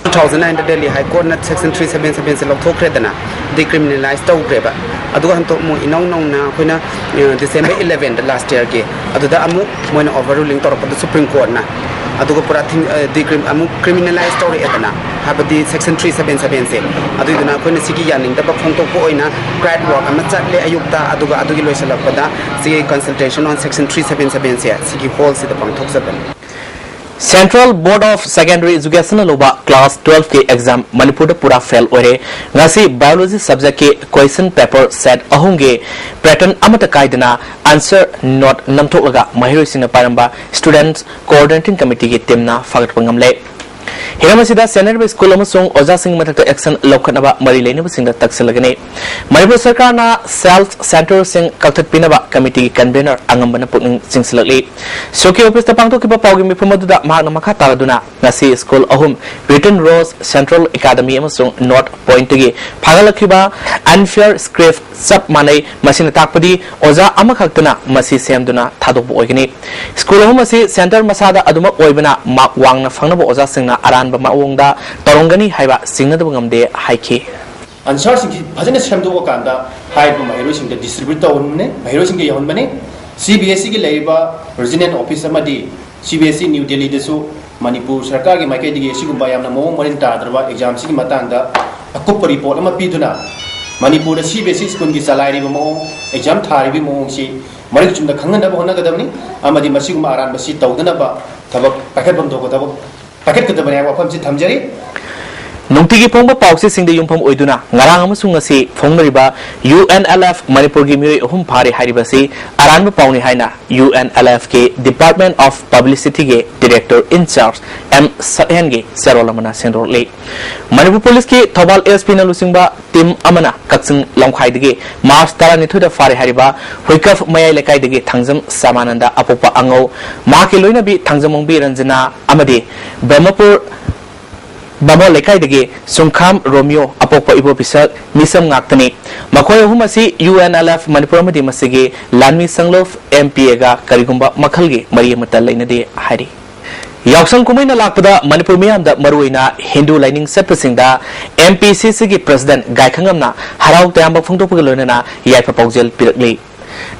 Two thousand nine ꯗ Delhi High Courtꯅ Section three seven seven ꯁꯦ ꯂꯧꯊꯣꯛꯈ꯭ꯔꯦꯗꯅ, decriminalize ꯇꯧꯈ꯭ꯔꯦꯕ꯫ ꯑꯗꯨꯒ ꯍꯟꯗꯛ ꯑꯃꯨꯛ ꯏꯅꯧ ꯅꯧꯅ ꯑꯩꯈꯣꯏꯅ December eleven ꯗ last yearꯒꯤ ꯑꯗꯨꯗ ꯑꯃꯨꯛ ꯃꯣꯏꯅ overruling ꯇꯧꯔꯛꯄꯗ Supreme Courtꯅ ꯑꯗꯨꯒ ꯄꯨꯔꯥ ꯑꯃꯨꯛ criminalize ꯇꯧꯔꯛꯑꯦꯗꯅ, ꯍꯥꯏꯕꯗꯤ Section three seven seven ꯁꯦ꯫ ꯑꯗꯨꯏꯗꯨꯅ ꯑꯩꯈꯣꯏꯅ ꯁꯤꯒꯤ ꯌꯥꯅꯤꯡꯗꯕ ꯐꯣꯡꯗꯣꯛꯄ ꯑꯣꯏꯅ ꯀ꯭ꯔꯥꯏꯠ ꯋꯥꯛ ꯑꯃ ꯆꯠꯂꯦ ꯑꯌꯨꯛꯇ, ꯑꯗꯨꯒ ꯑꯗꯨꯒꯤ ꯂꯣꯏꯁꯤꯜꯂꯛꯄꯗ ꯁꯤꯒꯤ Consultation on Section three seven seven ꯁꯦ ꯁꯤꯒꯤ ꯍꯣꯜꯁꯤꯗ ꯄꯥꯡꯊꯣꯛꯆꯕꯅꯤ꯫ Central Board of Secondary Educationꯅ ꯂꯧꯕ class twelveꯀꯤ exam ꯃꯅꯤꯄꯨꯔꯗ ꯄꯨꯔꯥ fail ꯑꯣꯏꯔꯦ꯫ ꯉꯁꯤ Biology subjectꯀꯤ question paper set ꯑꯍꯨꯝꯒꯤ pattern ꯑꯃꯠꯇ ꯀꯥꯏꯗꯅ answer note ꯅꯝꯊꯣꯛꯂꯒ ꯃꯍꯩꯔꯣꯏꯁꯤꯡꯅ ꯄꯥꯏꯔꯝꯕ Students Coordinating Committeeꯒꯤ teamꯅ ꯐꯥꯒꯠꯄ ꯉꯝꯂꯦ꯫ ꯍꯤꯔꯝ ꯑꯁꯤꯗ ꯁꯦꯟꯅꯔꯤꯕ ꯁ꯭ꯀꯨꯜ ꯑꯃꯁꯨꯡ ꯑꯣꯖꯥꯁꯤꯡꯒꯤ ꯃꯊꯛꯇ action ꯂꯧꯈꯠꯅꯕ ꯃꯔꯤ ꯂꯩꯅꯕꯁꯤꯡꯗ ꯇꯛꯁꯤꯜꯂꯒꯅꯤ꯫ ꯃꯅꯤꯄꯨꯔ ꯁꯔꯀꯥꯔꯅ self centreꯁꯤꯡ ꯀꯛꯊꯠꯄꯤꯅꯕ committeeꯒꯤ convener ꯑꯉꯝꯕꯅ ꯄꯨꯛꯅꯤꯡ ꯆꯤꯡꯁꯤꯜꯂꯛꯂꯤ꯫ ꯁꯣꯀꯤ officeꯇ ꯄꯥꯡꯊꯣꯛꯈꯤꯕ ꯄꯥꯎꯒꯤ ꯃꯤꯐꯝ ꯑꯗꯨꯗ ꯃꯍꯥꯛꯅ ꯃꯈꯥ ꯇꯥꯔꯗꯨꯅ ꯉꯁꯤ ꯁ꯭ꯀꯨꯜ ꯑꯍꯨꯝ Wheaton Rose Central Academy ꯑꯃꯁꯨꯡ North Pointꯇꯒꯤ ꯐꯥꯒꯠꯂꯛꯈꯤꯕ unfair scrap ꯆꯞ ꯃꯥꯟꯅꯩ꯫ ꯃꯁꯤꯅ ꯇꯥꯛꯄꯗꯤ ꯑꯣꯖꯥ ꯑꯃꯈꯛꯇꯅ ꯃꯁꯤ ꯁꯦꯝꯗꯨꯅ ꯊꯥꯗꯣꯛꯄ ꯑꯣꯏꯒꯅꯤ꯫ ꯁ꯭ꯀꯨꯜ ꯑꯍꯨꯝ ꯑꯁꯤ centre ꯃꯁꯥꯗ ꯑꯗꯨꯃꯛ ꯑꯣꯏꯕꯅ mark ꯋꯥꯡꯅ ꯐꯪꯅꯕ ꯑꯣꯖꯥꯁꯤꯡꯅ ꯑꯔꯥꯟꯕ ꯃꯑꯣꯡꯗ ꯇꯧꯔꯝꯒꯅꯤ ꯍꯥꯏꯕ ꯆꯤꯡꯅꯗꯕ ꯉꯝꯗꯦ ꯍꯥꯏꯈꯤ꯫ Answerꯁꯤꯡꯁꯤ ꯐꯖꯅ ꯁꯦꯝꯗꯣꯛꯑꯀꯥꯟꯗ ꯍꯥꯏꯔꯤꯕ ꯃꯍꯩꯔꯣꯏꯁꯤꯡꯗ distribute ꯇꯧꯍꯟꯕꯅꯤ, ꯃꯍꯩꯔꯣꯏꯁꯤꯡꯗ ꯌꯧꯍꯟꯕꯅꯤ꯫ CBSEꯒꯤ ꯂꯩꯔꯤꯕ regional office ꯑꯃꯗꯤ CBSE New Delhiꯗꯁꯨ ꯃꯅꯤꯄꯨꯔ ꯁꯔꯀꯥꯔꯒꯤ ꯃꯥꯏꯀꯩꯗꯒꯤ ꯑꯁꯤꯒꯨꯝꯕ ꯌꯥꯝꯅ ꯃꯑꯣꯡ ꯃꯔꯤꯟ ꯇꯥꯗ꯭ꯔꯕ examꯁꯤꯒꯤ ꯃꯇꯥꯡꯗ ꯑꯀꯨꯞꯄ report ꯑꯃ ꯄꯤꯗꯨꯅ ꯃꯅꯤꯄꯨꯔꯗ ꯁꯤ ꯕꯤ ꯑꯦꯁ ꯏ ꯁ꯭ꯀꯨꯜꯒꯤ ꯆꯂꯥꯏꯔꯤꯕ ꯃꯑꯣꯡ, ꯑꯦꯛꯖꯥꯝ ꯊꯥꯔꯤꯕꯒꯤ ꯃꯑꯣꯡꯁꯤ ꯃꯔꯤꯛ ꯆꯨꯝꯅ ꯈꯪꯍꯟꯅꯕ ꯍꯣꯠꯅꯒꯗꯕꯅꯤ꯫ ꯑꯃꯗꯤ ꯃꯁꯤꯒꯨꯝꯕ ꯑꯔꯥꯟꯕꯁꯤ ꯇꯧꯗꯅꯕ ꯊꯕꯛ ꯄꯥꯏꯈꯠꯐꯝ ꯊꯣꯛꯄ ꯊꯕꯛ ꯄꯥꯏꯈꯠꯀꯗꯕꯅꯤ ꯍꯥꯏꯕ ꯋꯥꯐꯝꯁꯤ ꯊꯝꯖꯔꯤ꯫ ꯅꯨꯡꯇꯤꯒꯤ ꯐꯣꯡꯕ ꯄꯥꯎꯆꯦꯁꯤꯡꯗ ꯌꯨꯝꯐꯝ ꯑꯣꯏꯗꯨꯅ ꯉꯔꯥꯡ ꯑꯃꯁꯨꯡ ꯉꯁꯤ ꯐꯣꯡꯅꯔꯤꯕ ꯌꯨ ꯑꯦꯟ ꯑꯦꯜ ꯑꯦꯐ ꯃꯅꯤꯄꯨꯔꯒꯤ ꯃꯤꯑꯣꯏ ꯑꯍꯨꯝ ꯐꯥꯔꯦ ꯍꯥꯏꯔꯤꯕꯁꯤ ꯑꯔꯥꯟꯕ ꯄꯥꯎꯅꯤ ꯍꯥꯏꯅ ꯌꯨ ꯑꯦꯟ ꯑꯦꯜ ꯑꯦꯐꯀꯤ Department of Publicityꯒꯤ Director in Charge ꯑꯦꯝ ꯁꯛꯍꯦꯟꯒꯤ ꯆꯦꯔꯣꯜ ꯑꯃꯅ ꯁꯦꯡꯗꯣꯔꯛꯂꯤ꯫ ꯃꯅꯤꯄꯨꯔ ꯄꯨꯂꯤꯁꯀꯤ ꯊꯧꯕꯥꯜ ꯑꯦꯁ ꯄꯤꯅ ꯂꯨꯆꯤꯡꯕ ꯇꯤꯝ ꯑꯃꯅ ꯀꯛꯆꯤꯡ ꯂꯝꯈꯥꯏꯗꯒꯤ ꯃꯥꯔꯆ ꯇꯔꯥꯅꯤꯊꯣꯏꯗ ꯐꯥꯔꯦ ꯍꯥꯏꯔꯤꯕ ꯍꯨꯏꯀꯞ ꯃꯌꯥꯏ ꯂꯩꯀꯥꯏꯗꯒꯤ ꯊꯥꯡꯖꯝ ꯁꯃꯥꯅꯟꯗ ꯑꯄꯣꯛꯄ ꯑꯉꯧ, ꯃꯍꯥꯛꯀꯤ ꯂꯣꯏꯅꯕꯤ ꯊꯥꯡꯖꯝ ꯑꯣꯡꯕꯤ ꯔꯟꯖꯅꯥ ꯑꯃꯗꯤ ꯕ꯭ꯔꯍꯃꯄꯨꯔ ꯕꯥꯃꯣꯟ ꯂꯩꯀꯥꯏꯗꯒꯤ ꯁꯨꯡꯈꯥꯝ ꯔꯣꯃꯤꯌꯣ ꯑꯄꯣꯛꯄ ꯏꯕꯣ ꯄꯤꯁꯛ ꯃꯤꯁꯝ ꯉꯥꯛꯇꯅꯤ꯫ ꯃꯈꯣꯏ ꯑꯍꯨꯝ ꯑꯁꯤ U N L F Manipur ꯑꯃꯗꯤ ꯃꯁꯤꯒꯤ ꯂꯥꯟꯃꯤ ꯁꯪꯂꯨꯞ ꯑꯦꯝ ꯄꯤ ꯑꯦꯒ ꯀꯔꯤꯒꯨꯝꯕ ꯃꯈꯜꯒꯤ ꯃꯔꯤ ꯑꯃꯠꯇ ꯂꯩꯅꯗꯦ ꯍꯥꯏꯔꯤ꯫ ꯌꯥꯎꯁꯪ ꯀꯨꯝꯍꯩꯅ ꯂꯥꯛꯄꯗ ꯃꯅꯤꯄꯨꯔ ꯃꯤꯌꯥꯝꯗ ꯃꯔꯨꯑꯣꯏꯅ ꯍꯤꯟꯗꯨ ꯂꯥꯏꯅꯤꯡ ꯆꯠꯄꯁꯤꯡꯗ ꯑꯦꯝ ꯄꯤ ꯁꯤ ꯁꯤꯒꯤ President ꯒꯥꯏꯈꯪꯉꯝꯅ ꯍꯔꯥꯎ ꯇꯌꯥꯝꯕ ꯐꯣꯡꯗꯣꯛꯄꯒ ꯂꯣꯏꯅꯅ ꯌꯥꯏꯐ ꯄꯥꯎꯖꯦꯜ ꯄꯤꯔꯛꯂꯤ꯫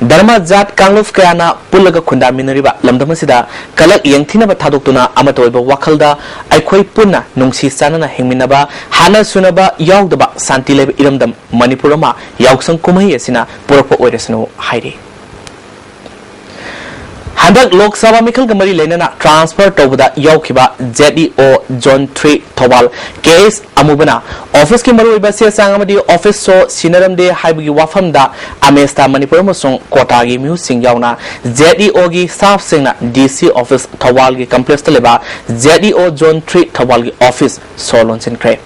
ꯙꯔꯃ ꯖꯥꯠ ꯀꯥꯡꯂꯨꯞ ꯀꯌꯥꯅ ꯄꯨꯜꯂꯒ ꯈꯨꯟꯗꯥꯃꯤꯟꯅꯔꯤꯕ ꯂꯝꯗꯝ ꯑꯁꯤꯗ ꯀꯂꯛ ꯌꯦꯡꯊꯤꯅꯕ ꯊꯥꯗꯣꯛꯇꯨꯅ ꯑꯃꯠꯇ ꯑꯣꯏꯕ ꯋꯥꯈꯜꯗ ꯑꯩꯈꯣꯏ ꯄꯨꯟꯅ ꯅꯨꯡꯁꯤ ꯆꯥꯟꯅꯅ ꯍꯤꯡꯃꯤꯟꯅꯕ, ꯍꯥꯠꯅ ꯁꯨꯅꯕ ꯌꯥꯎꯗꯕ ꯁꯥꯟꯇꯤ ꯂꯩꯕ ꯏꯔꯝꯗꯝ ꯃꯅꯤꯄꯨꯔ ꯑꯃ ꯌꯥꯎꯁꯪ ꯀꯨꯝꯍꯩ ꯑꯁꯤꯅ ꯄꯨꯔꯛꯄ ꯑꯣꯏꯔꯁꯅꯨ ꯍꯥꯏꯔꯤ꯫ ꯍꯟꯗꯛ ꯂꯣꯛ ꯁꯚꯥ ꯃꯤꯈꯜꯒ ꯃꯔꯤ ꯂꯩꯅꯅ transfer ꯇꯧꯕꯗ ꯌꯥꯎꯈꯤꯕ Z E O Zone three Thoubal ꯀꯦ ꯑꯦꯁ ꯑꯃꯨꯕꯅ officeꯀꯤ ꯃꯔꯨꯑꯣꯏꯕ ꯆꯦ ꯆꯥꯡ ꯑꯃꯗꯤ office ꯁꯣ ꯁꯤꯟꯅꯔꯝꯗꯦ ꯍꯥꯏꯕꯒꯤ ꯋꯥꯐꯝꯗ ꯑꯃꯦꯁꯇ ꯃꯅꯤꯄꯨꯔ ꯑꯃꯁꯨꯡ ꯀꯣꯇꯥꯒꯤ ꯃꯤꯍꯨꯠꯁꯤꯡ ꯌꯥꯎꯅ Z E Oꯒꯤ staffꯁꯤꯡꯅ D C office ꯊꯧꯕꯥꯜꯒꯤ complexꯇ ꯂꯩꯕ Z E O Zone three ꯊꯧꯕꯥꯜꯒꯤ office ꯁꯣ ꯂꯣꯟꯁꯤꯟꯈ꯭ꯔꯦ꯫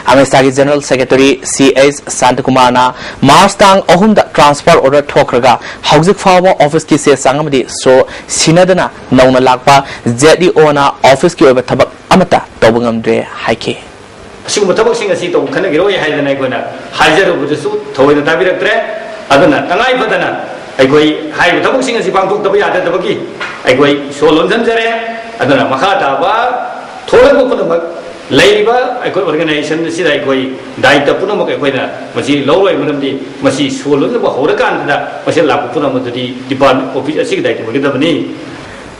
ꯑꯃꯦꯁꯇꯥꯒꯤ General Secretary ꯁꯤ ꯑꯩꯆ ꯁꯥꯟꯇꯀꯨꯃꯥꯔꯅ ꯃꯥꯔꯆ ꯇꯥꯡ ꯑꯍꯨꯝꯗ transfer order ꯊꯣꯛꯈ꯭ꯔꯒ ꯍꯧꯖꯤꯛ ꯐꯥꯎꯕ officeꯀꯤ ꯆꯦ ꯆꯥꯡ ꯑꯃꯗꯤ ꯁꯣ ꯁꯤꯟꯅꯗꯅ ꯅꯧꯅ ꯂꯥꯛꯄ Z E Oꯅ officeꯀꯤ ꯑꯣꯏꯕ ꯊꯕꯛ ꯑꯃꯠꯇ ꯇꯧꯕ ꯉꯝꯗ꯭ꯔꯦ ꯍꯥꯏꯈꯤ꯫ ꯑꯁꯤꯒꯨꯝꯕ ꯊꯕꯛꯁꯤꯡ ꯑꯁꯤ ꯇꯧꯕ ꯈꯟꯅꯈꯤꯔꯣꯏ ꯍꯥꯏꯗꯅ ꯑꯩꯈꯣꯏꯅ ꯍꯥꯏꯖꯔꯨꯕꯗꯨꯁꯨ ꯊꯑꯣꯏꯅ ꯇꯥꯕꯤꯔꯛꯇ꯭ꯔꯦ꯫ ꯑꯗꯨꯅ ꯇꯉꯥꯏ ꯐꯗꯅ ꯑꯩꯈꯣꯏ ꯍꯥꯏꯔꯤꯕ ꯊꯕꯛꯁꯤꯡ ꯑꯁꯤ ꯄꯥꯡꯊꯣꯛꯇꯕ ꯌꯥꯗꯗꯕꯒꯤ ꯑꯩꯈꯣꯏ ꯁꯣ ꯂꯣꯟꯁꯤꯟꯖꯔꯦ꯫ ꯑꯗꯨꯅ ꯃꯈꯥ ꯇꯥꯕ ꯊꯣꯛꯂꯛꯄ ꯄꯨꯝꯅꯃꯛ ꯂꯩꯔꯤꯕ ꯑꯩꯈꯣꯏ organization ꯑꯁꯤꯗ ꯑꯩꯈꯣꯏ ꯗꯥꯏꯇ ꯄꯨꯝꯅꯃꯛ ꯑꯩꯈꯣꯏꯅ ꯃꯁꯤ ꯂꯧꯔꯣꯏ, ꯃꯔꯝꯗꯤ ꯃꯁꯤ ꯁꯣ ꯂꯣꯟꯅꯕ ꯍꯧꯔꯀꯥꯟꯗꯗ ꯃꯁꯤ ꯂꯥꯛꯄ ꯄꯨꯝꯅꯃꯛ ꯑꯗꯨꯗꯤ department office ꯑꯁꯤꯒꯤ ꯗꯥꯏꯇ ꯑꯣꯏꯒꯗꯕꯅꯤ꯫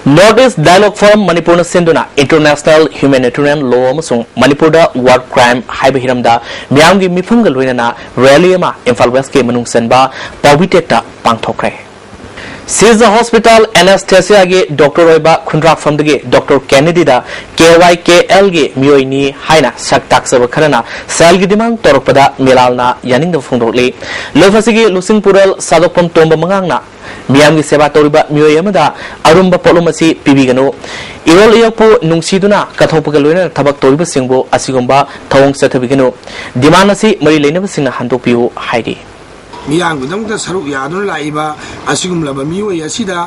North East Dialogue Forum ꯃꯅꯤꯄꯨꯔꯅ ꯁꯤꯟꯗꯨꯅ International Humanitarian Law ꯑꯃꯁꯨꯡ ꯃꯅꯤꯄꯨꯔꯗ War Crime ꯍꯥꯏꯕ ꯍꯤꯔꯝꯗ ꯃꯤꯌꯥꯝꯒꯤ ꯃꯤꯐꯝꯒ ꯂꯣꯏꯅꯅ rally ꯑꯃ ꯏꯝꯐꯥꯜ West ꯀꯤ ꯃꯅꯨꯡ ꯆꯟꯕ ꯄꯥꯎꯕꯤꯇꯦꯛꯇ ꯄꯥꯡꯊꯣꯛꯈ꯭ꯔꯦ꯫ Seize the Hospital Anaesthesia ꯒꯤ doctor ꯑꯣꯏꯕ ꯈꯨꯟꯗ꯭ꯔꯥꯛꯐꯝꯗꯒꯤ Doctor Kennedy ꯗ K Y K L ꯒꯤ ꯃꯤꯑꯣꯏꯅꯤ ꯍꯥꯏꯅ ꯁꯛ ꯇꯥꯛꯆꯕ ꯈꯔꯅ ꯁꯦꯜꯒꯤ demand ꯇꯧꯔꯛꯄꯗ ꯃꯤꯂꯥꯜꯅ ꯌꯥꯅꯤꯡꯗꯕ ꯐꯣꯡꯗꯣꯛꯂꯤ꯫ ꯂꯨꯞ ꯑꯁꯤꯒꯤ ꯂꯨꯆꯤꯡꯄꯨꯔꯦꯜ ꯁꯥꯗꯣꯛꯐꯝ ꯇꯣꯝꯕ ꯃꯉꯥꯡꯅ ꯃꯤꯌꯥꯝꯒꯤ ꯁꯦꯕꯥ ꯇꯧꯔꯤꯕ ꯃꯤꯑꯣꯏ ꯑꯃꯗ ꯑꯔꯨꯝꯕ ꯄꯣꯠꯂꯨꯝ ꯑꯁꯤ ꯄꯤꯕꯤꯒꯅꯨ꯫ ꯏꯔꯣꯜ ꯏꯌꯦꯛꯄꯨ ꯅꯨꯡꯁꯤꯗꯨꯅ ꯀꯠꯊꯣꯛꯄꯒ ꯂꯣꯏꯅꯅ ꯊꯕꯛ ꯇꯧꯔꯤꯕꯁꯤꯡꯕꯨ ꯑꯁꯤꯒꯨꯝꯕ ꯊꯧꯑꯣꯡ ꯆꯠꯊꯕꯤꯒꯅꯨ꯫ Demand ꯑꯁꯤ ꯃꯔꯤ ꯂꯩꯅꯕꯁꯤꯡꯅ ꯍꯟꯗꯣꯛꯄꯤꯌꯨ ꯍꯥꯏꯔꯤ꯫ ꯃꯤꯌꯥꯝꯒꯤꯗꯃꯛꯇ ꯁꯔꯨꯛ ꯌꯥꯗꯨꯅ ꯂꯥꯛꯏꯕ ꯑꯁꯤꯒꯨꯝꯂꯕ ꯃꯤꯑꯣꯏ ꯑꯁꯤꯗ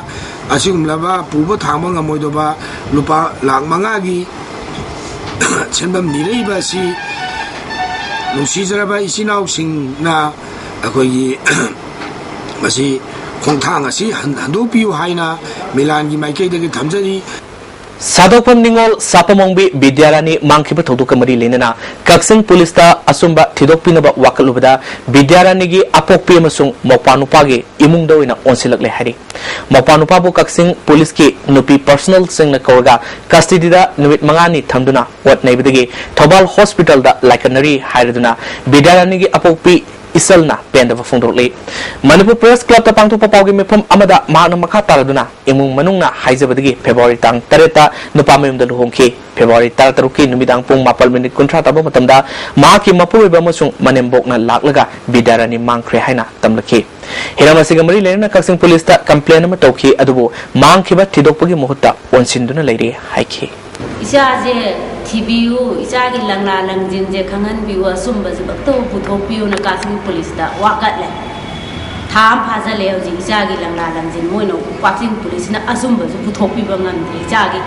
ꯑꯁꯤꯒꯨꯝꯂꯕ ꯄꯨꯕ ꯊꯥꯡꯕ ꯉꯝꯃꯣꯏꯗꯕ ꯂꯨꯄꯥ ꯂꯥꯈ ꯃꯉꯥꯒꯤ ꯁꯦꯟꯐꯝ ꯅꯤꯔꯛꯏꯕ ꯑꯁꯤ ꯅꯨꯡꯁꯤꯖꯔꯕ ꯏꯆꯤꯟ ꯏꯅꯥꯎꯁꯤꯡꯅ ꯑꯩꯈꯣꯏꯒꯤ ꯃꯁꯤ ꯈꯣꯡꯊꯥꯡ ꯑꯁꯤ ꯍꯟ-, ꯍꯟꯗꯣꯛꯄꯤꯌꯨ ꯍꯥꯏꯅ ꯃꯤꯂꯥꯟꯒꯤ ꯃꯥꯏꯀꯩꯗꯒꯤ ꯊꯝꯖꯔꯤ꯫ ꯁꯥꯗꯣꯛꯐꯝ ꯅꯤꯉꯣꯜ ꯁꯥꯄꯝ ꯑꯣꯡꯕꯤ ꯕꯤꯗ꯭ꯌꯥꯔꯥꯅꯤ ꯃꯥꯡꯈꯤꯕ ꯊꯧꯗꯣꯛꯀ ꯃꯔꯤ ꯂꯩꯅꯅ ꯀꯛꯆꯤꯡ ꯄꯨꯂꯤꯁꯇ ꯑꯆꯨꯝꯕ ꯊꯤꯗꯣꯛꯄꯤꯅꯕ ꯋꯥꯀꯠꯂꯨꯕꯗ ꯕꯤꯗ꯭ꯌꯥꯔꯥꯅꯤꯒꯤ ꯑꯄꯣꯛꯄꯤ ꯑꯃꯁꯨꯡ ꯃꯧꯄ꯭ꯋꯥ ꯅꯨꯄꯥꯒꯤ ꯏꯃꯨꯡꯗ ꯑꯣꯏꯅ ꯑꯣꯟꯁꯤꯜꯂꯛꯂꯦ ꯍꯥꯏꯔꯤ꯫ ꯃꯧꯄ꯭ꯋꯥ ꯅꯨꯄꯥꯕꯨ ꯀꯛꯆꯤꯡ ꯄꯨꯂꯤꯁꯀꯤ ꯅꯨꯄꯤ personnelꯁꯤꯡꯅ ꯀꯧꯔꯒ custody ꯗ ꯅꯨꯃꯤꯠ ꯃꯉꯥꯅꯤ ꯊꯝꯗꯨꯅ ꯑꯣꯠ ꯅꯩꯕꯗꯒꯤ ꯊꯧꯕꯥꯜ hospital ꯗ ꯂꯥꯏꯀꯠꯅꯔꯤ ꯍꯥꯏꯔꯗꯨꯅ ꯕꯤꯗ꯭ꯌꯥꯔꯥꯅꯤꯒꯤ ꯑꯄꯣꯛꯄꯤ ꯏꯆꯜꯅ ꯄꯦꯟꯗꯕ ꯐꯣꯡꯗꯣꯛꯂꯤ꯫ ꯃꯅꯤꯄꯨꯔ Press Club ꯇ ꯄꯥꯡꯊꯣꯛꯄ ꯄꯥꯎꯒꯤ ꯃꯤꯐꯝ ꯑꯃꯗ ꯃꯍꯥꯛꯅ ꯃꯈꯥ ꯇꯥꯔꯗꯨꯅ ꯏꯃꯨꯡ ꯃꯅꯨꯡꯅ ꯍꯥꯏꯖꯕꯗꯒꯤ February ꯇꯥꯡ ꯇꯔꯦꯠꯇ ꯅꯨꯄꯥ ꯃꯌꯨꯝꯗ ꯂꯨꯍꯣꯡꯈꯤ꯫ February ꯇꯔꯥꯇꯔꯨꯛꯀꯤ ꯅꯨꯃꯤꯗꯥꯡ ꯄꯨꯡ ꯃꯥꯄꯜ minute ꯀꯨꯟꯊ꯭ꯔꯥ ꯇꯥꯕ ꯃꯇꯝꯗ ꯃꯍꯥꯛꯀꯤ ꯃꯄꯨꯔꯣꯏꯕ ꯑꯃꯁꯨꯡ ꯃꯅꯦꯝꯕꯣꯛꯅ ꯂꯥꯛꯂꯒ ꯕꯤꯗ꯭ꯌꯥꯔꯥꯅꯤ ꯃꯥꯡꯈ꯭ꯔꯦ ꯍꯥꯏꯅ ꯇꯝꯂꯛꯈꯤ꯫ ꯍꯤꯔꯝ ꯑꯁꯤꯒ ꯃꯔꯤ ꯂꯩꯅꯅ ꯀꯛꯆꯤꯡ ꯄꯨꯂꯤꯁꯇ complain ꯑꯃ ꯇꯧꯈꯤ, ꯑꯗꯨꯕꯨ ꯃꯥꯡꯈꯤꯕ ꯊꯤꯗꯣꯛꯄꯒꯤ ꯃꯍꯨꯠꯇ ꯑꯣꯟꯁꯤꯟꯗꯨꯅ ꯂꯩꯔꯦ ꯍꯥꯏꯈꯤ꯫ ꯏꯆꯥꯁꯦ ꯊꯤꯕꯤꯌꯨ, ꯏꯆꯥꯒꯤ ꯂꯪꯂꯥ ꯂꯪꯖꯤꯟꯁꯦ ꯈꯪꯍꯟꯕꯤꯌꯨ, ꯑꯆꯨꯝꯕꯁꯤꯃꯛꯇꯕꯨ ꯄꯨꯊꯣꯛꯄꯤꯌꯨꯅ ꯀꯛꯆꯤꯡ ꯄꯨꯂꯤꯁꯇ ꯋꯥꯀꯠꯂꯦ꯫ ꯊꯥ ꯑꯃ ꯐꯥꯖꯜꯂꯦ ꯍꯧꯖꯤꯛ ꯏꯆꯥꯒꯤ ꯂꯪꯂꯥ ꯂꯪꯖꯤꯟ ꯃꯣꯏꯅ ꯀꯛꯆꯤꯡ ꯄꯨꯂꯤꯁꯅ ꯑꯆꯨꯝꯕꯁꯨ ꯄꯨꯊꯣꯛꯄꯤꯕ ꯉꯝꯗ꯭ꯔꯦ ꯏꯆꯥꯒꯤ꯫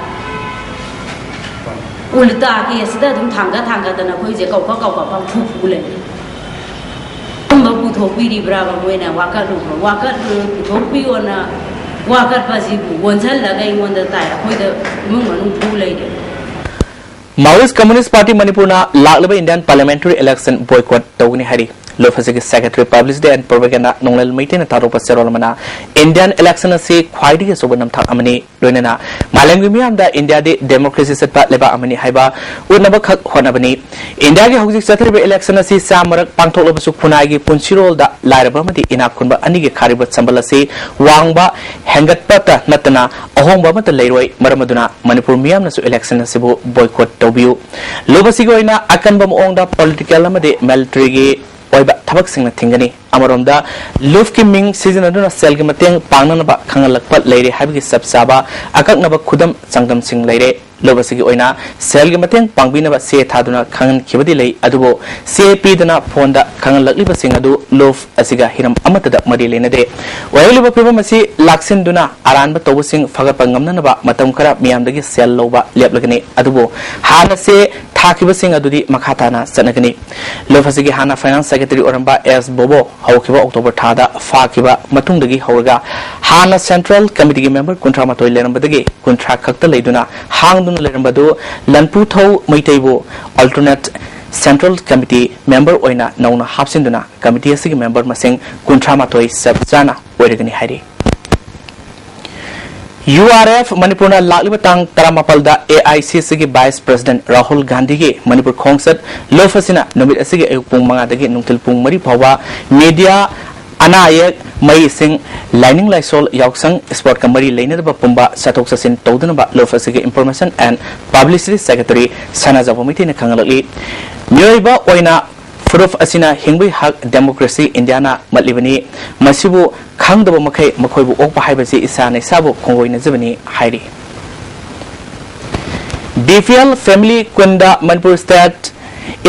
ꯎꯜꯇꯥ ꯀꯦꯁꯁꯤꯗ ꯑꯗꯨꯝ ꯊꯥꯡꯒꯠ ꯊꯥꯡꯒꯠꯇꯅ ꯑꯩꯈꯣꯏꯁꯦ ꯀꯧꯀ ꯀꯧꯀ ꯄꯪꯐꯨ ꯐꯨ ꯂꯩ꯫ ꯑꯆꯨꯝꯕ ꯄꯨꯊꯣꯛꯄꯤꯔꯤꯕ꯭ꯔꯥꯕ ꯃꯣꯏꯅ ꯋꯥꯀꯠꯂꯨꯕ? ꯋꯥꯀꯠꯂꯨ-, ꯄꯨꯊꯣꯛꯄꯤꯌꯣꯅ ꯋꯥꯀꯠꯄꯁꯤꯕꯨ ꯑꯣꯟꯁꯤꯜꯂꯒ ꯑꯩꯉꯣꯟꯗ ꯇꯥꯏ꯫ ꯑꯩꯈꯣꯏꯗ ꯏꯃꯨꯡ ꯃꯅꯨꯡ ꯐꯨ ꯂꯩꯔꯦ꯫ Maoist Communist Party ꯃꯅꯤꯄꯨꯔꯅ ꯂꯥꯛꯂꯤꯕ Indian Parliamentary Election boycott ꯇꯧꯒꯅꯤ ꯍꯥꯏꯔꯤ꯫ ꯂꯨꯞ ꯑꯁꯤꯒꯤ Secretary Publicity and Propaganda ꯅꯣꯡꯂꯦꯜ ꯃꯩꯇꯩꯅ ꯊꯥꯗꯣꯛꯄ ꯆꯦꯔꯣꯜ ꯑꯃꯅ Indian election ꯑꯁꯤ ꯈ꯭ꯋꯥꯏꯗꯒꯤ ꯑꯆꯧꯕ ꯅꯝꯊꯥꯛ ꯑꯃꯅꯤ, ꯂꯣꯏꯅꯅ ꯃꯥꯂꯦꯝꯒꯤ ꯃꯤꯌꯥꯝꯗ ꯏꯟꯗꯤꯌꯥꯗꯤ democracy ꯆꯠꯄ ꯂꯩꯕꯥꯛ ꯑꯃꯅꯤ ꯍꯥꯏꯕ ꯎꯠꯅꯕ ꯈꯛ ꯍꯣꯠꯅꯕꯅꯤ꯫ ꯏꯟꯗꯤꯌꯥꯒꯤ ꯍꯧꯖꯤꯛ ꯆꯠꯊꯔꯤꯕ election ꯑꯁꯤ ꯆꯥꯝꯃꯔꯛ ꯄꯥꯡꯊꯣꯛꯂꯕꯁꯨ ꯈꯨꯟꯅꯥꯏꯒꯤ ꯄꯨꯟꯁꯤꯔꯣꯜꯗ ꯂꯥꯏꯔꯕ ꯑꯃꯗꯤ ꯏꯅꯥꯛ ꯈꯨꯟꯕ ꯑꯅꯤꯒꯤ ꯈꯥꯔꯤꯕ ꯁꯝꯕꯜ ꯑꯁꯤ ꯋꯥꯡꯕ ꯍꯦꯟꯒꯠꯄꯇ ꯅꯠꯇꯅ ꯑꯍꯣꯡꯕ ꯑꯃꯠꯇ ꯂꯩꯔꯣꯏ꯫ ꯃꯔꯝ ꯑꯗꯨꯅ ꯃꯅꯤꯄꯨꯔ ꯃꯤꯌꯥꯝꯅꯁꯨ election ꯑꯁꯤꯕꯨ boycott ꯇꯧꯕꯤꯌꯨ꯫ ꯂꯨꯞ ꯑꯁꯤꯒꯤ ꯑꯣꯏꯅ ꯑꯀꯟꯕ ꯃꯑꯣꯡꯗ political ꯑꯃꯗꯤ militaryꯒꯤ ꯑꯣꯏꯕ ꯊꯕꯛꯁꯤꯡꯅ ꯊꯤꯡꯒꯅꯤ꯫ ꯑꯃꯔꯣꯝꯗ ꯂꯨꯞꯀꯤ ꯃꯤꯡ ꯁꯤꯖꯤꯟꯅꯗꯨꯅ ꯁꯦꯜꯒꯤ ꯃꯇꯦꯡ ꯄꯥꯡꯅꯅꯕ ꯈꯪꯍꯜꯂꯛꯄ ꯂꯩꯔꯦ ꯍꯥꯏꯕꯒꯤ ꯆꯞ ꯆꯥꯕ ꯑꯀꯛꯅꯕ ꯈꯨꯗꯝ ꯆꯥꯡꯗꯝꯁꯤꯡ ꯂꯩꯔꯦ꯫ ꯂꯨꯞ ꯑꯁꯤꯒꯤ ꯑꯣꯏꯅ ꯁꯦꯜꯒꯤ ꯃꯇꯦꯡ ꯄꯥꯡꯕꯤꯅꯕ ꯆꯦ ꯊꯥꯗꯨꯅ ꯈꯪꯍꯟꯈꯤꯕꯗꯤ ꯂꯩ, ꯑꯗꯨꯕꯨ ꯆꯦ ꯄꯤꯗꯅ ꯐꯣꯟꯗ ꯈꯪꯍꯜꯂꯛꯂꯤꯕꯁꯤꯡ ꯑꯗꯨ ꯂꯨꯞ ꯑꯁꯤꯒ ꯍꯤꯔꯝ ꯑꯃꯠꯇꯗ ꯃꯔꯤ ꯂꯩꯅꯗꯦ꯫ ꯑꯣꯏꯔꯛꯂꯤꯕ ꯐꯤꯕꯝ ꯑꯁꯤ ꯂꯥꯛꯁꯤꯟꯗꯨꯅ ꯑꯔꯥꯟꯕ ꯇꯧꯕꯁꯤꯡ ꯐꯒꯠꯄ ꯉꯝꯅꯅꯕ ꯃꯇꯝ ꯈꯔ ꯃꯤꯌꯥꯝꯗꯒꯤ ꯁꯦꯜ ꯂꯧꯕ ꯂꯦꯞꯂꯒꯅꯤ, ꯑꯗꯨꯕꯨ ꯍꯥꯟꯅ ꯆꯦ ꯊꯥꯈꯤꯕꯁꯤꯡ ꯑꯗꯨꯗꯤ ꯃꯈꯥ ꯇꯥꯅ ꯆꯠꯅꯒꯅꯤ꯫ ꯂꯨꯞ ꯑꯁꯤꯒꯤ ꯍꯥꯟꯅ finance secretary ꯑꯣꯏꯔꯝꯕ ꯑꯦꯁ ꯕꯣꯕꯣ ꯍꯧꯈꯤꯕ October ꯊꯥꯗ ꯐꯥꯈꯤꯕ ꯃꯇꯨꯡꯗꯒꯤ ꯍꯧꯔꯒ ꯍꯥꯟꯅ central committeeꯒꯤ member ꯀꯨꯟꯊ꯭ꯔꯥ ꯃꯥꯊꯣꯏ ꯂꯩꯔꯝꯕꯗꯒꯤ ꯀꯨꯟꯊ꯭ꯔꯥ ꯈꯛꯇ ꯂꯩꯗꯨꯅ ꯍꯥꯡꯗꯨꯅ ꯂꯩꯔꯝꯕꯗꯨ ꯂꯟꯄꯨꯊꯧ ꯃꯩꯇꯩꯕꯨ alternate central committee member ꯑꯣꯏꯅ ꯅꯧꯅ ꯍꯥꯞꯆꯤꯟꯗꯨꯅ committee ꯑꯁꯤꯒꯤ member ꯃꯁꯤꯡ ꯀꯨꯟꯊ꯭ꯔꯥ ꯃꯥꯊꯣꯏ ꯆꯞ ꯆꯥꯅ ꯑꯣꯏꯔꯒꯅꯤ ꯍꯥꯏꯔꯤ꯫ ꯌꯨ ꯑꯥꯔ ꯑꯦꯐ ꯃꯅꯤꯄꯨꯔꯅ ꯂꯥꯛꯂꯤꯕ ꯇꯥꯡ ꯇꯔꯥꯃꯥꯄꯜꯗ ꯑꯦ ꯑꯥꯏ ꯁꯤ ꯁꯤꯒꯤ vice president ꯔꯥꯍꯨꯜ ꯒꯥꯟꯙꯤꯒꯤ ꯃꯅꯤꯄꯨꯔ ꯈꯣꯡꯆꯠ ꯂꯨꯞ ꯑꯁꯤꯅ ꯅꯨꯃꯤꯠ ꯑꯁꯤꯒꯤ ꯑꯌꯨꯛ ꯄꯨꯡ ꯃꯉꯥꯗꯒꯤ ꯅꯨꯡꯊꯤꯜ ꯄꯨꯡ ꯃꯔꯤ ꯐꯥꯎꯕ media, ꯑꯅꯥ ꯑꯌꯦꯛ, ꯃꯍꯩ ꯏꯁꯤꯡ, ꯂꯥꯏꯅꯤꯡ ꯂꯥꯏꯁꯣꯜ, ꯌꯥꯎꯁꯪ, sportꯀ ꯃꯔꯤ ꯂꯩꯅꯗꯕ ꯄꯨꯝꯕ ꯆꯠꯊꯣꯛ ꯆꯠꯁꯤꯟ ꯇꯧꯗꯅꯕ ꯂꯨꯞ ꯑꯁꯤꯒꯤ information and publicity secretary ꯁꯅꯥꯖꯥꯎꯕ ꯃꯩꯇꯩꯅ ꯈꯪꯍꯜꯂꯛꯂꯤ꯫ ꯃꯤꯑꯣꯏꯕ ꯑꯣꯏꯅ ꯐꯨꯔꯨꯞ ꯑꯁꯤꯅ ꯍꯤꯡꯕꯒꯤ ꯍꯛ democracy ꯏꯟꯗꯤꯌꯥꯅ ꯃꯠꯂꯤꯕꯅꯤ꯫ ꯃꯁꯤꯕꯨ ꯈꯪꯗꯕ ꯃꯈꯩ ꯃꯈꯣꯏꯕꯨ ꯑꯣꯛꯄ ꯍꯥꯏꯕꯁꯤ ꯏꯁꯥꯅ ꯏꯁꯥꯕꯨ ꯈꯣꯡꯒꯣꯏꯅꯖꯕꯅꯤ ꯍꯥꯏꯔꯤ꯫ ꯕꯤ ꯄꯤ ꯑꯦꯜ family ꯀꯨꯟꯗ Manipur State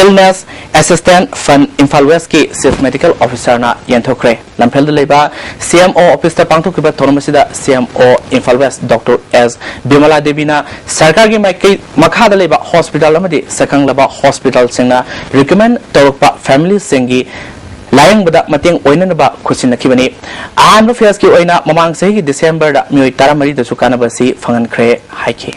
Illness Assistance Fund Imphal Westꯀꯤ chief medical officerꯅ ꯌꯦꯟꯊꯣꯛꯈ꯭ꯔꯦ꯫ ꯂꯝꯐꯦꯜꯗ ꯂꯩꯕ ꯁꯤ ꯑꯦꯝ ꯑꯣ officeꯇ ꯄꯥꯡꯊꯣꯛꯈꯤꯕ ꯊꯧꯔꯝ ꯑꯁꯤꯗ ꯁꯤ M O Imphal west doctor ꯑꯦꯁ ꯕꯤꯃꯂꯥ ꯗꯦꯕꯤꯅ ꯁꯔꯀꯥꯔꯒꯤ ꯃꯥꯏꯀꯩ ꯃꯈꯥꯗ ꯂꯩꯕ hospital ꯑꯃꯗꯤ ꯁꯛꯈꯪꯂꯕ hospitalꯁꯤꯡꯅ recommend ꯇꯧꯔꯛꯄ familyꯁꯤꯡꯒꯤ ꯂꯥꯌꯦꯡꯕꯗ ꯃꯇꯦꯡ ꯑꯣꯏꯅꯅꯕ ꯈꯨꯠꯁꯤꯟꯅꯈꯤꯕꯅꯤ꯫ ꯑꯍꯥꯟꯕ phaseꯀꯤ ꯑꯣꯏꯅ ꯃꯃꯥꯡ ꯆꯍꯤꯒꯤ Decemberꯗ ꯃꯤꯑꯣꯏ ꯇꯔꯥꯃꯔꯤꯗꯁꯨ ꯀꯥꯟꯅꯕ ꯑꯁꯤ ꯐꯪꯍꯟꯈ꯭ꯔꯦ ꯍꯥꯏꯈꯤ꯫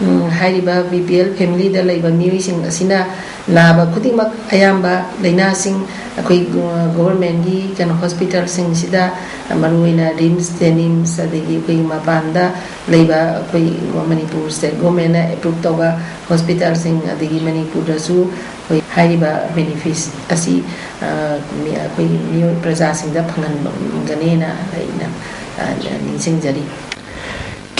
ꯎꯝ, ꯍꯥꯏꯔꯤꯕ ꯕꯤ ꯄꯤ ꯑꯦꯜ ꯐꯦꯃꯤꯂꯤꯗ ꯂꯩꯕ ꯃꯤꯑꯣꯏꯁꯤꯡ ꯑꯁꯤꯅ ꯅꯥꯕ ꯈꯨꯗꯤꯡꯃꯛ ꯑꯌꯥꯝꯕ ꯂꯥꯏꯅꯥꯁꯤꯡ ꯑꯩꯈꯣꯏ, ꯑ, ꯒꯣꯕꯔꯃꯦꯟꯒꯤ ꯀꯩꯅꯣ ꯍꯣꯁꯄꯤꯇꯥꯜꯁꯤꯡꯁꯤꯗ, ꯑ, ꯃꯔꯨꯑꯣꯏꯅ ꯔꯤꯝꯁ, ꯖꯦꯅꯤꯝꯁ, ꯑꯗꯒꯤ ꯑꯩꯈꯣꯏ ꯃꯄꯥꯟꯗ ꯂꯩꯕ ꯑꯩꯈꯣꯏ ꯃꯅꯤꯄꯨꯔ ꯁ꯭ꯇꯦꯠ ꯒꯣꯕꯔꯃꯦꯟꯅ ꯑꯦꯄ꯭ꯔꯨꯞ ꯇꯧꯕ ꯍꯣꯁꯄꯤꯇꯥꯜꯁꯤꯡ, ꯑꯗꯒꯤ ꯃꯅꯤꯄꯨꯔꯗꯁꯨ ꯑꯩꯈꯣꯏ ꯍꯥꯏꯔꯤꯕ ꯕꯦꯅꯤꯐꯤꯠ ꯑꯁꯤ, ꯑ, ꯃꯤ-, ꯑꯩꯈꯣꯏ ꯃꯤꯑꯣꯏ ꯄ꯭ꯔꯖꯥꯁꯤꯡꯗ ꯐꯪꯍꯟꯒꯅꯦꯅ ꯑꯩꯅ, ꯑ, ꯅꯤꯡꯁꯤꯡꯖꯔꯤ꯫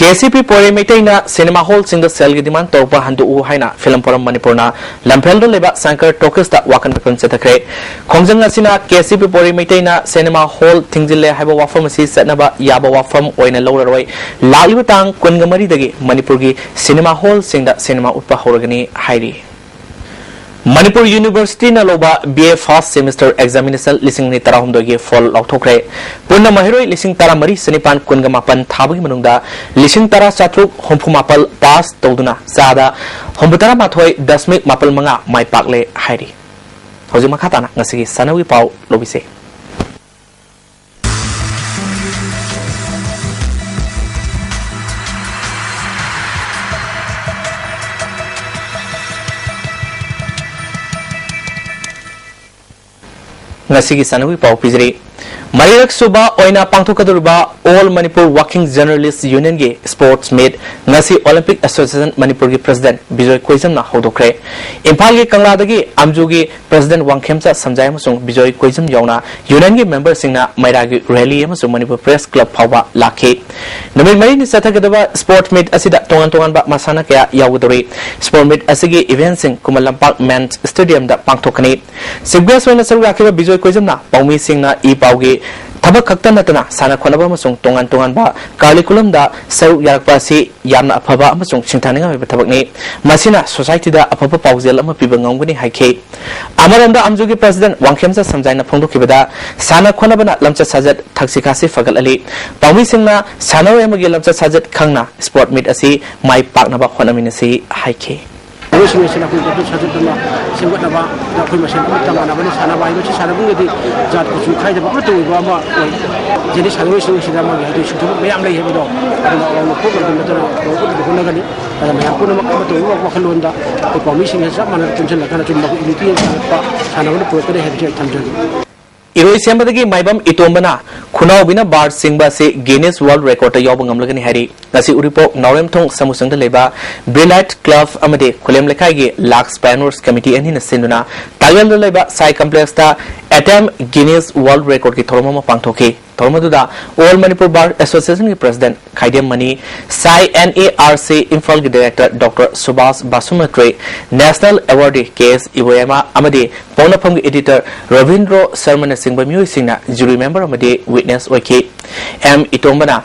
ꯀꯦ ꯁꯤ ꯄꯤ ꯄꯣꯏꯔꯩ ꯃꯩꯇꯩꯅ ꯁꯤꯅꯦꯃꯥ ꯍꯣꯜꯁꯤꯡꯗ ꯁꯦꯜꯒꯤ ꯗꯤꯃꯥꯟ ꯇꯧꯔꯛꯄ ꯍꯟꯗꯣꯛꯎ ꯍꯥꯏꯅ ꯐꯤꯂꯝ ꯐꯣꯔꯝ ꯃꯅꯤꯄꯨꯔꯅ ꯂꯝꯐꯦꯜꯗ ꯂꯩꯕ ꯁꯪꯀꯔ ꯇꯣꯀꯤꯁꯇ ꯋꯥꯀꯠ ꯃꯤꯐꯝ ꯆꯠꯊꯈ꯭ꯔꯦ꯫ ꯈꯣꯡꯖꯪ ꯑꯁꯤꯅ ꯀꯦ ꯁꯤ ꯄꯤ ꯄꯣꯏꯔꯩ ꯃꯩꯇꯩꯅ ꯁꯤꯅꯦꯃꯥ ꯍꯣꯜ ꯊꯤꯡꯖꯤꯜꯂꯦ ꯍꯥꯏꯕ ꯋꯥꯐꯝ ꯑꯁꯤ ꯆꯠꯅꯕ ꯌꯥꯕ ꯋꯥꯐꯝ ꯑꯣꯏꯅ ꯂꯧꯔꯔꯣꯏ꯫ ꯂꯥꯛꯂꯤꯕ ꯇꯥꯡ ꯀꯨꯟꯒ ꯃꯔꯤꯗꯒꯤ ꯃꯅꯤꯄꯨꯔꯒꯤ ꯁꯤꯅꯦꯃꯥ ꯍꯣꯜꯁꯤꯡꯗ ꯁꯤꯅꯦꯃꯥ ꯎꯠꯄ ꯍꯧꯔꯒꯅꯤ ꯍꯥꯏꯔꯤ꯫ ꯃꯅꯤꯄꯨꯔ ꯌꯨꯅꯤꯚꯔꯁꯤꯇꯤꯅ ꯂꯧꯕ B A first semester examination ꯂꯤꯁꯤꯡ ꯑꯅꯤ ꯇꯔꯥꯍꯨꯝꯗꯣꯏꯒꯤ ꯐꯣꯜ ꯂꯥꯎꯊꯣꯛꯈ꯭ꯔꯦ꯫ ꯄꯨꯟꯅ ꯃꯍꯩꯔꯣꯏ ꯂꯤꯁꯤꯡ ꯇꯔꯥꯃꯔꯤ ꯆꯅꯤꯄꯥꯟ ꯀꯨꯟꯒ ꯃꯥꯄꯟ ꯊꯥꯕꯒꯤ ꯃꯅꯨꯡꯗ ꯂꯤꯁꯤꯡ ꯇꯔꯥ ꯆꯥꯇ꯭ꯔꯨꯛ ꯍꯨꯝꯐꯨ ꯃꯥꯄꯜ ꯄꯥꯁ ꯇꯧꯗꯨꯅ ꯆꯥꯗ ꯍꯨꯝꯐꯨꯇꯔꯥ ꯃꯥꯊꯣꯏ ꯗꯁꯃꯤꯛ ꯃꯥꯄꯜ ꯃꯉꯥ ꯃꯥꯏ ꯄꯥꯛꯂꯦ ꯍꯥꯏꯔꯤ꯫ ꯍꯧꯖꯤꯛ ꯃꯈꯥ ꯇꯥꯅ ꯉꯁꯤꯒꯤ ꯁꯥꯟꯅꯕꯒꯤ ꯄꯥꯎ ꯂꯧꯕꯤꯁꯦ꯫ ꯉꯁꯤꯒꯤ ꯁꯥꯟꯅꯕꯒꯤ ꯄꯥꯎ ꯄꯤꯖꯔꯤ꯫ ꯃꯔꯤꯔꯛ ꯁꯨꯕ ꯑꯣꯏꯅ ꯄꯥꯡꯊꯣꯛꯀꯗꯧꯔꯤꯕ All Manipur Working Journalist Unionꯒꯤ Sports Meet ꯉꯁꯤ Olympic Association ꯃꯅꯤꯄꯨꯔꯒꯤ President ꯕꯤꯖꯣꯏ ꯀꯣꯏꯖꯝꯅ ꯍꯧꯗꯣꯛꯈ꯭ꯔꯦ꯫ ꯏꯝꯐꯥꯜꯒꯤ ꯀꯪꯂꯥꯗꯒꯤ ꯑꯝꯖꯨꯒꯤ President ꯋꯥꯡꯈꯦꯝꯆꯥ ꯁꯝꯖꯥꯏ ꯑꯃꯁꯨꯡ ꯕꯤꯖꯣꯏ ꯀꯣꯏꯖꯝ ꯌꯥꯎꯅ Unionꯒꯤ memberꯁꯤꯡꯅ ꯃꯩꯔꯥꯒꯤ rally ꯑꯃꯁꯨꯡ ꯃꯅꯤꯄꯨꯔ Press Club ꯐꯥꯎꯕ ꯂꯥꯛꯈꯤ꯫ ꯅꯨꯃꯤꯠ ꯃꯔꯤꯅꯤ ꯆꯠꯊꯒꯗꯕ Sports Meet ꯑꯁꯤꯗ ꯇꯣꯉꯥꯟ ꯇꯣꯉꯥꯟꯕ ꯃꯁꯥꯟꯅ ꯀꯌꯥ ꯌꯥꯎꯒꯗꯧꯔꯤ꯫ Sports Meet ꯑꯁꯤꯒꯤ eventꯁꯤꯡ ꯈꯨꯃꯟ ꯂꯝꯄꯥꯛ Men's Stadiumꯗ ꯄꯥꯡꯊꯣꯛꯀꯅꯤ꯫ Chief guest ꯑꯣꯏꯅ ꯁꯔꯨꯛ ꯌꯥꯈꯤꯕ ꯕꯤꯖꯣꯏ ꯀꯣꯏꯖꯝꯅ ꯄꯥꯎꯃꯤꯁꯤꯡꯅ ꯏ ꯄꯥꯎꯒꯤ ꯊꯕꯛ ꯈꯛꯇ ꯅꯠꯇꯅ ꯁꯥꯟꯅ ꯈꯣꯠꯅꯕ ꯑꯃꯁꯨꯡ ꯇꯣꯉꯥꯟ ꯇꯣꯉꯥꯟꯕ curriculumꯗ ꯁꯔꯨꯛ ꯌꯥꯔꯛꯄ ꯑꯁꯤ ꯌꯥꯝꯅ ꯑꯐꯕ ꯑꯃꯁꯨꯡ ꯁꯤꯡꯊꯥꯅꯤꯡꯉꯥꯏ ꯑꯣꯏꯕ ꯊꯕꯛꯅꯤ꯫ ꯃꯁꯤꯅ societyꯗ ꯑꯐꯕ ꯄꯥꯎꯖꯦꯜ ꯑꯃ ꯄꯤꯕ ꯉꯝꯒꯅꯤ ꯍꯥꯏꯈꯤ꯫ ꯑꯃꯔꯣꯝꯗ ꯑꯝꯖꯨꯒꯤ President ꯋꯥꯡꯈꯦꯝꯆꯥ ꯁꯝꯖꯥꯏꯅ ꯐꯣꯡꯗꯣꯛꯈꯤꯕꯗ ꯁꯥꯟꯅ ꯈꯣꯠꯅꯕꯅ ꯂꯝꯆꯠ ꯁꯥꯖꯠ ꯊꯛꯁꯤ ꯈꯥꯁꯤ ꯐꯒꯠꯍꯜꯂꯤ꯫ ꯄꯥꯎꯃꯤꯁꯤꯡꯅ ꯁꯥꯟꯅꯔꯣꯏ ꯑꯃꯒꯤ ꯂꯝꯆꯠ ꯁꯥꯖꯠ ꯈꯪꯅ Sports Meet ꯑꯁꯤ ꯃꯥꯏ ꯄꯥꯛꯅꯕ ꯍꯣꯠꯅꯃꯤꯟꯅꯁꯤ ꯍꯥꯏꯈꯤ꯫ ꯁꯤꯡ ꯑꯁꯤꯅ ꯑꯩꯈꯣꯏ ꯄꯣꯠꯇꯨ ꯁꯥꯖꯠ ꯑꯃ ꯁꯦꯝꯒꯠꯅꯕ, ꯑꯩꯈꯣꯏ ꯃꯁꯦꯟ ꯑꯃꯠꯇ ꯃꯥꯟꯅꯕꯅ ꯁꯥꯟꯅꯕ ꯍꯥꯏꯕꯁꯤ ꯁꯥꯟꯅꯕꯨꯡꯗꯗꯤ ꯖꯥꯠ ꯀꯨꯆꯨ ꯈꯥꯏꯗꯕ ꯑꯃꯠꯇ ꯑꯣꯏꯕ ꯑꯃ ꯑꯣꯏ꯫ ꯍꯥꯏꯗꯤ ꯁꯥꯟꯅꯔꯣꯏꯁꯤꯡ ꯑꯁꯤꯗ ꯃꯥꯒꯤ ꯍꯥꯏꯗꯤ ꯁꯨꯡꯊꯕ ꯃꯌꯥꯝ ꯂꯩ ꯍꯥꯏꯕꯗꯣ ꯑꯗꯨꯅ ꯑꯋꯥꯡꯕ ꯄꯣꯠ ꯑꯣꯏꯕ ꯅꯠꯇꯅ ꯑꯋꯥꯡꯕ ꯄꯣꯠ ꯍꯣꯠꯅꯒꯅꯤ꯫ ꯑꯗ ꯃꯌꯥꯝ ꯄꯨꯝꯅꯃꯛ ꯑꯃꯠꯇ ꯑꯣꯏꯕ ꯋꯥꯈꯜꯂꯣꯟꯗ ꯑꯩꯈꯣꯏ ꯄꯥꯎꯃꯤꯁꯤꯡ ꯑꯁꯤ ꯆꯞ ꯃꯥꯟꯅꯅ ꯄꯨꯟꯁꯤꯜꯂꯀꯥꯟꯗ ꯑꯆꯨꯝꯕ ꯌꯨꯅꯤꯇꯤ ꯑꯃ ꯁꯥꯟꯅꯕꯅ ꯄꯨꯔꯛꯀꯅꯤ ꯍꯥꯏꯕꯁꯤ ꯑꯩ ꯊꯝꯖꯒꯦ꯫ ꯏꯔꯣꯏꯁꯦꯝꯕꯗꯒꯤ ꯃꯥꯏꯕꯝ ꯏꯇꯣꯝꯕꯅ ꯈꯨꯅꯥꯎꯕꯤꯅ ꯕꯥꯔ ꯆꯤꯡꯕ ꯑꯁꯤ ꯒꯤꯅꯤꯁ ꯋꯥꯔꯜꯗ ꯔꯦꯀꯣꯔꯗꯇ ꯌꯥꯎꯕ ꯉꯝꯂꯒꯅꯤ ꯍꯥꯏꯔꯤ꯫ ꯉꯁꯤ ꯎꯔꯤꯄꯣꯛ ꯅꯥꯎꯔꯦꯝꯊꯣꯡ ꯁꯃꯨꯁꯪꯗ ꯂꯩꯕ ꯕ꯭ꯔꯤꯂꯥꯏꯠ ꯀ꯭ꯂꯕ ꯑꯃꯗꯤ ꯈꯨꯂꯦꯝ ꯂꯩꯀꯥꯏꯒꯤ ꯂꯥꯛꯁ ꯄꯥꯏꯅꯔꯁ ꯀꯃꯤꯇꯤ ꯑꯅꯤꯅ ꯁꯤꯟꯗꯨꯅ ꯇꯥꯛꯌꯦꯜꯗ ꯂꯩꯕ ꯁꯥꯏ ꯀꯝꯄ꯭ꯂꯦꯛꯁꯇ ꯑꯦꯇꯦꯝ ꯒꯤꯅꯤꯁ ꯋꯥꯔꯜꯗ ꯔꯦꯀꯣꯔꯗꯀꯤ ꯊꯧꯔꯝ ꯑꯃ ꯄꯥꯡꯊꯣꯛꯈꯤ꯫ ꯊꯧꯔꯝ ꯑꯗꯨꯗ ꯑꯣꯜ ꯃꯅꯤꯄꯨꯔ ꯕꯥꯔ ꯑꯦꯁꯣꯁꯤꯌꯦꯁꯟꯒꯤ president Khaidem Mani, SAI N E R C ꯏꯝꯐꯥꯜꯒꯤ ꯗꯥꯏꯔꯦꯛꯇꯔ ꯗꯣꯛꯇꯔ ꯁꯨꯕꯥꯁ Basumatri, national awardee K S Iboyaima ꯑꯃꯗꯤ ꯄꯣꯛꯅꯐꯝꯒꯤ ꯏꯗꯤꯇꯔ ꯔꯣꯕꯤꯟꯗ꯭ꯔꯣ ꯁꯔꯃꯅꯆꯤꯡꯕ ꯃꯤꯑꯣꯏꯁꯤꯡꯅ ꯖꯨꯔꯤ ꯃꯦꯝꯕꯔ ꯑꯃꯗꯤ ꯋꯤꯠꯅꯦꯁ ꯑꯣꯏꯈꯤ꯫ ꯑꯦꯝ ꯏꯇꯣꯝꯕꯅ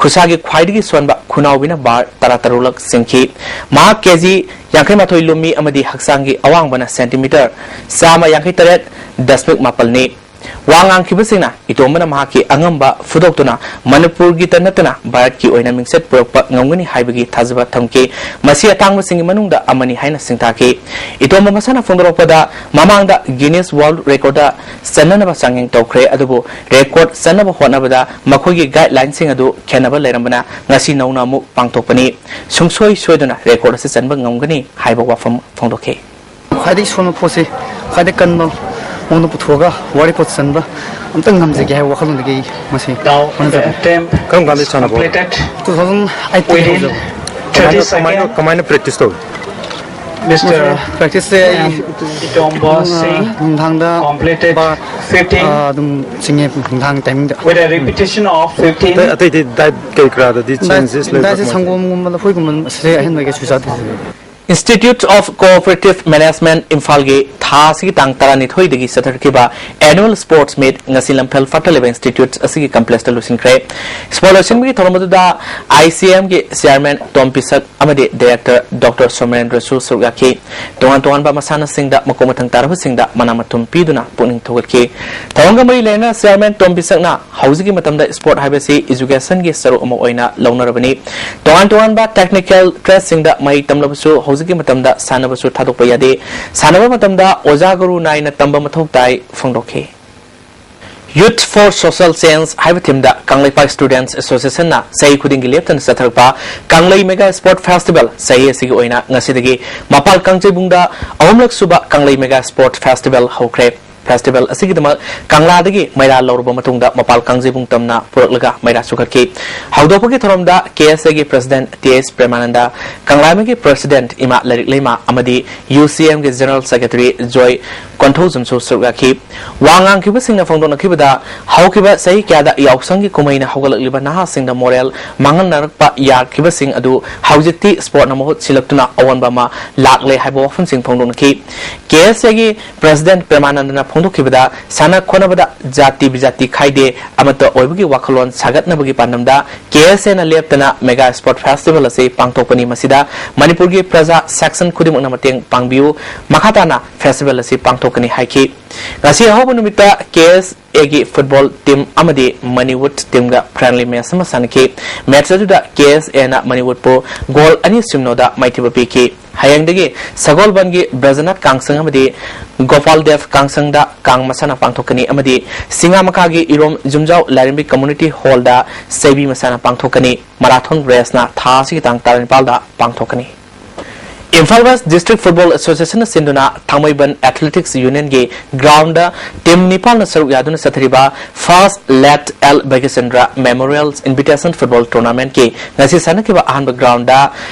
ꯈꯨꯁꯥꯒꯤ ꯈ꯭ꯋꯥꯏꯗꯒꯤ ꯁꯣꯟꯕ ꯈꯨꯅꯥꯎꯕꯤꯅ ꯕꯥꯔ ꯇꯔꯥꯇꯔꯨꯛꯂꯛ ꯆꯤꯡꯈꯤ꯫ ꯃꯍꯥꯛ ꯀꯦ ꯖꯤ ꯌꯥꯡꯈꯩ ꯃꯥꯊꯣꯏ ꯂꯨꯝꯃꯤ ꯑꯃꯗꯤ ꯍꯛꯆꯥꯡꯒꯤ ꯑꯋꯥꯡꯕꯅ ꯁꯦꯟꯇꯤꯃꯤꯇꯔ ꯆꯥꯝꯃ ꯌꯥꯡꯈꯩ ꯇꯔꯦꯠ ꯗꯁꯃꯤꯛ ꯃꯥꯄꯜꯅꯤ꯫ ꯋꯥ ꯉꯥꯡꯈꯤꯕꯁꯤꯡꯅ ꯏꯇꯣꯝꯕꯅ ꯃꯍꯥꯛꯀꯤ ꯑꯉꯝꯕ ꯐꯨꯗꯣꯛꯇꯨꯅ ꯃꯅꯤꯄꯨꯔꯒꯤꯇ ꯅꯠꯇꯅ ꯚꯥꯔꯠꯀꯤ ꯑꯣꯏꯅ ꯃꯤꯡꯆꯠ ꯄꯨꯔꯛꯄ ꯉꯝꯒꯅꯤ ꯍꯥꯏꯕꯒꯤ ꯊꯥꯖꯕ ꯊꯝꯈꯤ꯫ ꯃꯁꯤ ꯑꯇꯥꯡꯕꯁꯤꯡꯒꯤ ꯃꯅꯨꯡꯗ ꯑꯃꯅꯤ ꯍꯥꯏꯅ ꯁꯤꯡꯊꯥꯈꯤ꯫ ꯏꯇꯣꯝꯕ ꯃꯁꯥꯅ ꯐꯣꯡꯗꯣꯔꯛꯄꯗ ꯃꯃꯥꯡꯗ ꯒꯤꯅꯤꯁ ꯋꯥꯔꯜꯗ ꯔꯦꯀꯣꯔꯗꯇ ꯆꯟꯅꯅꯕ ꯆꯥꯡꯌꯦꯡ ꯇꯧꯈ꯭ꯔꯦ, ꯑꯗꯨꯕꯨ ꯔꯦꯀꯣꯔꯗ ꯆꯟꯅꯕ ꯍꯣꯠꯅꯕꯗ ꯃꯈꯣꯏꯒꯤ ꯒꯥꯏꯗꯂꯥꯏꯟꯁꯤꯡ ꯑꯗꯨ ꯈꯦꯟꯅꯕ ꯂꯩꯔꯝꯕꯅ ꯉꯁꯤ ꯅꯧꯅ ꯑꯃꯨꯛ ꯄꯥꯡꯊꯣꯛꯄꯅꯤ꯫ ꯁꯨꯡꯁꯣꯏ ꯁꯣꯏꯗꯅ ꯔꯦꯀꯣꯔꯗ ꯑꯁꯤ ꯆꯟꯕ ꯉꯝꯒꯅꯤ ꯍꯥꯏꯕ ꯋꯥꯐꯝ ꯐꯣꯡꯗꯣꯛꯈꯤ꯫ ꯈ꯭ꯋꯥꯏꯗꯒꯤ ꯁꯣꯟꯕ ꯄꯣꯠꯁꯤ ꯈ꯭ꯋꯥꯏꯗꯒꯤ ꯀꯟꯕ ꯃꯑꯣꯡꯗ ꯄꯨꯊꯣꯛꯑꯒ ꯋꯥꯔꯜ ꯔꯦꯀꯣꯔꯗ ꯆꯟꯕ ꯑꯝꯇꯪ ꯉꯝꯖꯒꯦ ꯍꯥꯏꯕ ꯋꯥꯈꯜꯂꯣꯟꯗꯒꯤ ꯑꯩ ꯃꯁꯤ Now, ꯍꯣꯠꯅꯖꯕꯅꯤ꯫ Attempt ꯀꯔꯝ ꯀꯥꯟꯗ ꯁꯥꯟꯅꯕ ꯍꯧꯔꯛꯄ? Completed. Two thousand eight within ꯍꯧꯖꯕ꯫ Thirty ꯀꯃꯥꯏꯅ, ꯀꯃꯥꯏꯅ second. ꯄ꯭ꯔꯦꯛꯇꯤꯁ ꯇꯧꯏ? Mister ꯃꯁꯤ ꯄ꯭ꯔꯦꯛꯇꯤꯁꯁꯦ ꯑꯩ ꯅꯨꯡ-, Itomba Singh ꯅꯨꯡꯗꯥꯡꯗ completed ꯕꯥꯔ, fifteen. ꯑꯥ, ꯑꯗꯨꯝ ꯆꯤꯡꯉꯦ ꯅꯨꯡꯗꯥꯡ ꯇꯥꯏꯃꯤꯡꯗ꯫ With a repetition of fifteen. ꯑꯇꯩ, ꯑꯇꯩꯗꯤ ꯗꯥꯏꯠ ꯀꯩ ꯀꯔꯥꯗꯗꯤ ꯗꯥꯏꯠ, changes ꯂꯩꯕ꯭ꯔꯥ ꯗꯥꯏꯠꯁꯦ ꯀꯃꯥꯏꯅ ꯇꯧꯏ? ꯁꯪꯒꯣꯝꯒꯨꯝꯕ ꯂꯐꯣꯏꯒꯨꯝꯕ ꯑꯗꯨꯝ ꯁꯤꯗꯩ ꯑꯍꯦꯟꯕ ꯀꯩꯁꯨ ꯆꯥꯗꯦ꯫ Institute of Cooperative Management ꯏꯝꯐꯥꯜꯒꯤ ꯊꯥ ꯑꯁꯤꯒꯤ ꯇꯥꯡ ꯇꯔꯥꯅꯤꯊꯣꯏꯗꯒꯤ ꯆꯠꯊꯔꯛꯈꯤꯕ annual sports meet ꯉꯁꯤ ꯂꯝꯐꯦꯜ ꯐꯠꯇ ꯂꯩꯕ institute ꯑꯁꯤꯒꯤ complex ꯇ ꯂꯣꯏꯁꯤꯟꯈ꯭ꯔꯦ꯫ Sport ꯂꯣꯏꯁꯤꯟꯕꯒꯤ ꯊꯧꯔꯝ ꯑꯗꯨꯗ I C M ꯒꯤ chairman ꯇꯣꯝ ꯄꯤꯁꯛ ꯑꯃꯗꯤ director ꯗꯣꯛꯇꯔ ꯁꯣꯃꯦꯟꯗ꯭ꯔꯁꯨ ꯁꯔꯨꯛ ꯌꯥꯈꯤ꯫ ꯇꯣꯉꯥꯟ ꯇꯣꯉꯥꯟꯕ ꯃꯁꯥꯟꯅꯁꯤꯡꯗ ꯃꯀꯣꯛ ꯃꯊꯪ ꯇꯥꯔꯕꯁꯤꯡꯗ ꯃꯅꯥ ꯃꯊꯨꯝ ꯄꯤꯗꯨꯅ ꯄꯨꯛꯅꯤꯡ ꯊꯧꯒꯠꯈꯤ꯫ ꯊꯧꯔꯝꯒ ꯃꯔꯤ ꯂꯩꯅꯅ chairman ꯇꯣꯝ ꯄꯤꯁꯛꯅ ꯍꯧꯖꯤꯛꯀꯤ ꯃꯇꯝꯗ sport ꯍꯥꯏꯕꯁꯤ education ꯒꯤ ꯁꯔꯨꯛ ꯑꯃ ꯑꯣꯏꯅ ꯂꯧꯅꯔꯕꯅꯤ꯫ ꯇꯣꯉꯥꯟ ꯇꯣꯉꯥꯟꯕ technical trade ꯁꯤꯡꯗ ꯃꯍꯩ ꯇꯝꯂꯕꯁꯨ ꯍꯧꯖꯤꯛꯀꯤ ꯃꯇꯝꯗ ꯁꯥꯟꯅꯕꯁꯨ ꯊꯥꯗꯣꯛꯄ ꯌꯥꯗꯦ꯫ ꯁꯥꯟꯅꯕ ꯃꯇꯝꯗ ꯑꯣꯖꯥ ꯒꯨꯔꯨ ꯅꯥꯏꯅ ꯇꯝꯕ ꯃꯊꯧ ꯇꯥꯏ ꯐꯣꯡꯗꯣꯛꯈꯤ꯫ Youth for Social Change ꯍꯥꯏꯕ ꯊꯤꯝꯗ ꯀꯪꯂꯩꯄꯥꯛ ꯁ꯭ꯇꯨꯗꯦꯟꯠꯁ ꯑꯦꯁꯣꯁꯤꯌꯦꯁꯟꯅ ꯆꯍꯤ ꯈꯨꯗꯤꯡꯒꯤ ꯂꯦꯞꯇꯅ ꯆꯠꯊꯔꯛꯄ ꯀꯪꯂꯩ ꯃꯦꯒꯥ ꯁ꯭ꯄꯣꯔꯠ ꯐꯦꯁꯇꯤꯚꯦꯜ ꯆꯍꯤ ꯑꯁꯤꯒꯤ ꯑꯣꯏꯅ ꯉꯁꯤꯗꯒꯤ ꯃꯄꯥꯜ ꯀꯥꯡꯖꯩꯕꯨꯡꯗ ꯑꯍꯨꯝꯂꯛ ꯁꯨꯕ ꯀꯪꯂꯩ ꯃꯦꯒꯥ ꯁ꯭ꯄꯣꯔꯠ ꯐꯦꯁꯇꯤꯚꯦꯜ ꯍꯧꯈ꯭ꯔꯦ꯫ ꯐꯦꯁꯇꯤꯚꯦꯜ ꯑꯁꯤꯒꯤꯗꯃꯛ ꯀꯪꯂꯥꯗꯒꯤ ꯃꯩꯔꯥ ꯂꯧꯔꯕ ꯃꯇꯨꯡꯗ ꯃꯄꯥꯜ ꯀꯥꯡꯖꯩꯕꯨꯡ ꯇꯝꯅ ꯄꯨꯔꯛꯂꯒ ꯃꯩꯔꯥ ꯆꯨꯈꯠꯈꯤ꯫ ꯍꯧꯗꯣꯛꯄꯒꯤ ꯊꯧꯔꯝꯗ ꯀꯦ ꯑꯦꯁ ꯑꯦꯒꯤ ꯄ꯭ꯔꯁꯤꯗꯦꯟꯠ ꯇꯤ ꯑꯦꯁ ꯄ꯭ꯔꯦꯃꯥꯅꯟꯗ, ꯀꯪꯂꯥꯃꯩꯒꯤ ꯄ꯭ꯔꯁꯤꯗꯦꯟꯠ ꯏꯃꯥ ꯂꯥꯏꯔꯤꯛ ꯂꯩꯃ ꯑꯃꯗꯤ ꯌꯨ ꯁꯤ ꯑꯦꯝꯒꯤ ꯖꯦꯅꯔꯦꯜ ꯁꯦꯀ꯭ꯔꯦꯇꯔꯤ ꯖꯣꯏ ꯀꯣꯟꯊꯧꯖꯝꯁꯨ ꯁꯔꯨꯛ ꯌꯥꯈꯤ꯫ ꯋꯥ ꯉꯥꯡꯈꯤꯕꯁꯤꯡꯅ ꯐꯣꯡꯗꯣꯛꯅꯈꯤꯕꯗ, ꯍꯧꯈꯤꯕ ꯆꯍꯤ ꯀꯌꯥꯗ ꯌꯥꯎꯁꯪꯒꯤ ꯀꯨꯝꯍꯩꯅ ꯍꯧꯒꯠꯂꯛꯂꯤꯕ ꯅꯍꯥꯁꯤꯡꯗ ꯃꯣꯔꯦꯜ ꯃꯥꯡꯍꯟꯅꯔꯛꯄ ꯌꯥꯈꯤꯕꯁꯤꯡ ꯑꯗꯨ ꯍꯧꯖꯤꯛꯇꯤ ꯁ꯭ꯄꯣꯔꯠꯅ ꯃꯍꯨꯠ ꯁꯤꯜꯂꯛꯇꯨꯅ ꯑꯑꯣꯟꯕ ꯑꯃ ꯂꯥꯛꯂꯦ ꯍꯥꯏꯕ ꯋꯥꯐꯝꯁꯤꯡ ꯐꯣꯡꯗꯣꯛꯅꯈꯤ꯫ ꯀꯦ ꯑꯦꯁ ꯑꯦꯒꯤ ꯄ꯭ꯔꯁꯤꯗꯦꯟꯠ ꯄ꯭ꯔꯦꯃꯥꯅꯟꯗꯅ ꯐꯣꯡꯗꯣꯛꯈꯤꯕꯗ, ꯁꯥꯟꯅ ꯈꯣꯠꯅꯕꯗ ꯖꯥꯇꯤ ꯕꯤꯖꯥꯇꯤ ꯈꯥꯏꯗꯦ, ꯑꯃꯠꯇ ꯑꯣꯏꯕꯒꯤ ꯋꯥꯈꯜꯂꯣꯟ ꯁꯥꯒꯠꯅꯕꯒꯤ ꯄꯥꯟꯗꯝꯗ ꯀꯦ ꯑꯦꯁ ꯑꯦꯅ ꯂꯦꯞꯇꯅ ꯃꯦꯒꯥ ꯁ꯭ꯄꯣꯔꯠ ꯐꯦꯁꯇꯤꯚꯦꯜ ꯑꯁꯤ ꯄꯥꯡꯊꯣꯛꯄꯅꯤ꯫ ꯃꯁꯤꯗ ꯃꯅꯤꯄꯨꯔꯒꯤ ꯄ꯭ꯔꯖꯥ ꯁꯦꯛꯁꯟ ꯈꯨꯗꯤꯡꯃꯛꯅ ꯃꯇꯦꯡ ꯄꯥꯡꯕꯤꯌꯨ꯫ ꯃꯈꯥ ꯇꯥꯅ ꯐꯦꯁꯇꯤꯚꯦꯜ ꯑꯁꯤ ꯄꯥꯡꯊꯣꯛꯀꯅꯤ ꯍꯥꯏꯈꯤ꯫ ꯉꯁꯤ ꯑꯍꯧꯕ ꯅꯨꯃꯤꯠꯇ ꯀꯦ ꯑꯦꯁ ꯑꯦꯒꯤ ꯐꯨꯠꯕꯣꯜ ꯇꯤꯝ ꯑꯃꯗꯤ ꯃꯅꯤꯋꯨꯗ ꯇꯤꯝꯒ ꯐ꯭ꯔꯦꯟꯂꯤ ꯃꯦꯆ ꯑꯃ ꯁꯥꯟꯅꯈꯤ꯫ ꯃꯦꯆ ꯑꯗꯨꯗ ꯀꯦ ꯑꯦꯁ ꯑꯦꯅ ꯃꯅꯤꯋꯨꯗꯄꯨ ꯒꯣꯜ ꯑꯅꯤ ꯁꯤꯅꯣꯗ ꯃꯥꯏꯊꯤꯕ ꯄꯤꯈꯤ꯫ ꯍꯌꯦꯡꯗꯒꯤ ꯁꯒꯣꯜꯕꯟꯒꯤ ꯕ꯭ꯔꯖꯅꯥꯊ ꯀꯥꯡꯁꯪ ꯑꯃꯗꯤ ꯒꯣꯄꯥꯜ ꯗꯦꯕ ꯀꯥꯡꯁꯪꯗ ꯀꯥꯡ ꯃꯁꯥꯟꯅ ꯄꯥꯡꯊꯣꯛꯀꯅꯤ ꯑꯃꯗꯤ ꯁꯤꯡꯉꯥꯃꯈꯥꯒꯤ ꯏꯔꯣꯝ ꯌꯨꯝꯖꯥꯎ ꯂꯥꯏꯔꯦꯝꯕꯤ ꯀꯝꯃ꯭ꯌꯨꯅꯤꯇꯤ ꯍꯣꯜꯗ ꯆꯩꯕꯤ ꯃꯁꯥꯟꯅ ꯄꯥꯡꯊꯣꯛꯀꯅꯤ꯫ ꯃꯔꯥꯊꯣꯟ ꯔꯦꯁꯅ ꯊꯥ ꯑꯁꯤꯒꯤ ꯇꯥꯡ ꯇꯔꯥꯅꯤꯄꯥꯜꯗ ꯄꯥꯡꯊꯣꯛꯀꯅꯤ꯫ ꯏꯝꯐꯥꯜ ꯋꯦꯁ ꯗꯤꯁꯇ꯭ꯔꯤꯛ ꯐꯨꯠꯕꯣꯜ ꯑꯦꯁꯣꯁꯤꯌꯦꯁꯟꯅ ꯁꯤꯟꯗꯨꯅ ꯊꯥꯡꯃꯩꯕꯟ ꯑꯦꯊꯂꯦꯇꯤꯛꯁ ꯌꯨꯅꯤꯌꯟꯒꯤ ꯒ꯭ꯔꯥꯎꯟꯗ ꯇꯤꯝ ꯅꯤꯄꯥꯜꯅ ꯁꯔꯨꯛ ꯌꯥꯗꯨꯅ ꯆꯠꯊꯔꯤꯕ first late L Bhagyachandra memorial invitation football ꯇꯣꯔꯅꯥꯃꯦꯟꯠꯀꯤ ꯉꯁꯤ ꯁꯥꯟꯅꯈꯤꯕ ꯑꯍꯥꯟꯕ ꯒ꯭ꯔꯥꯎꯟꯗ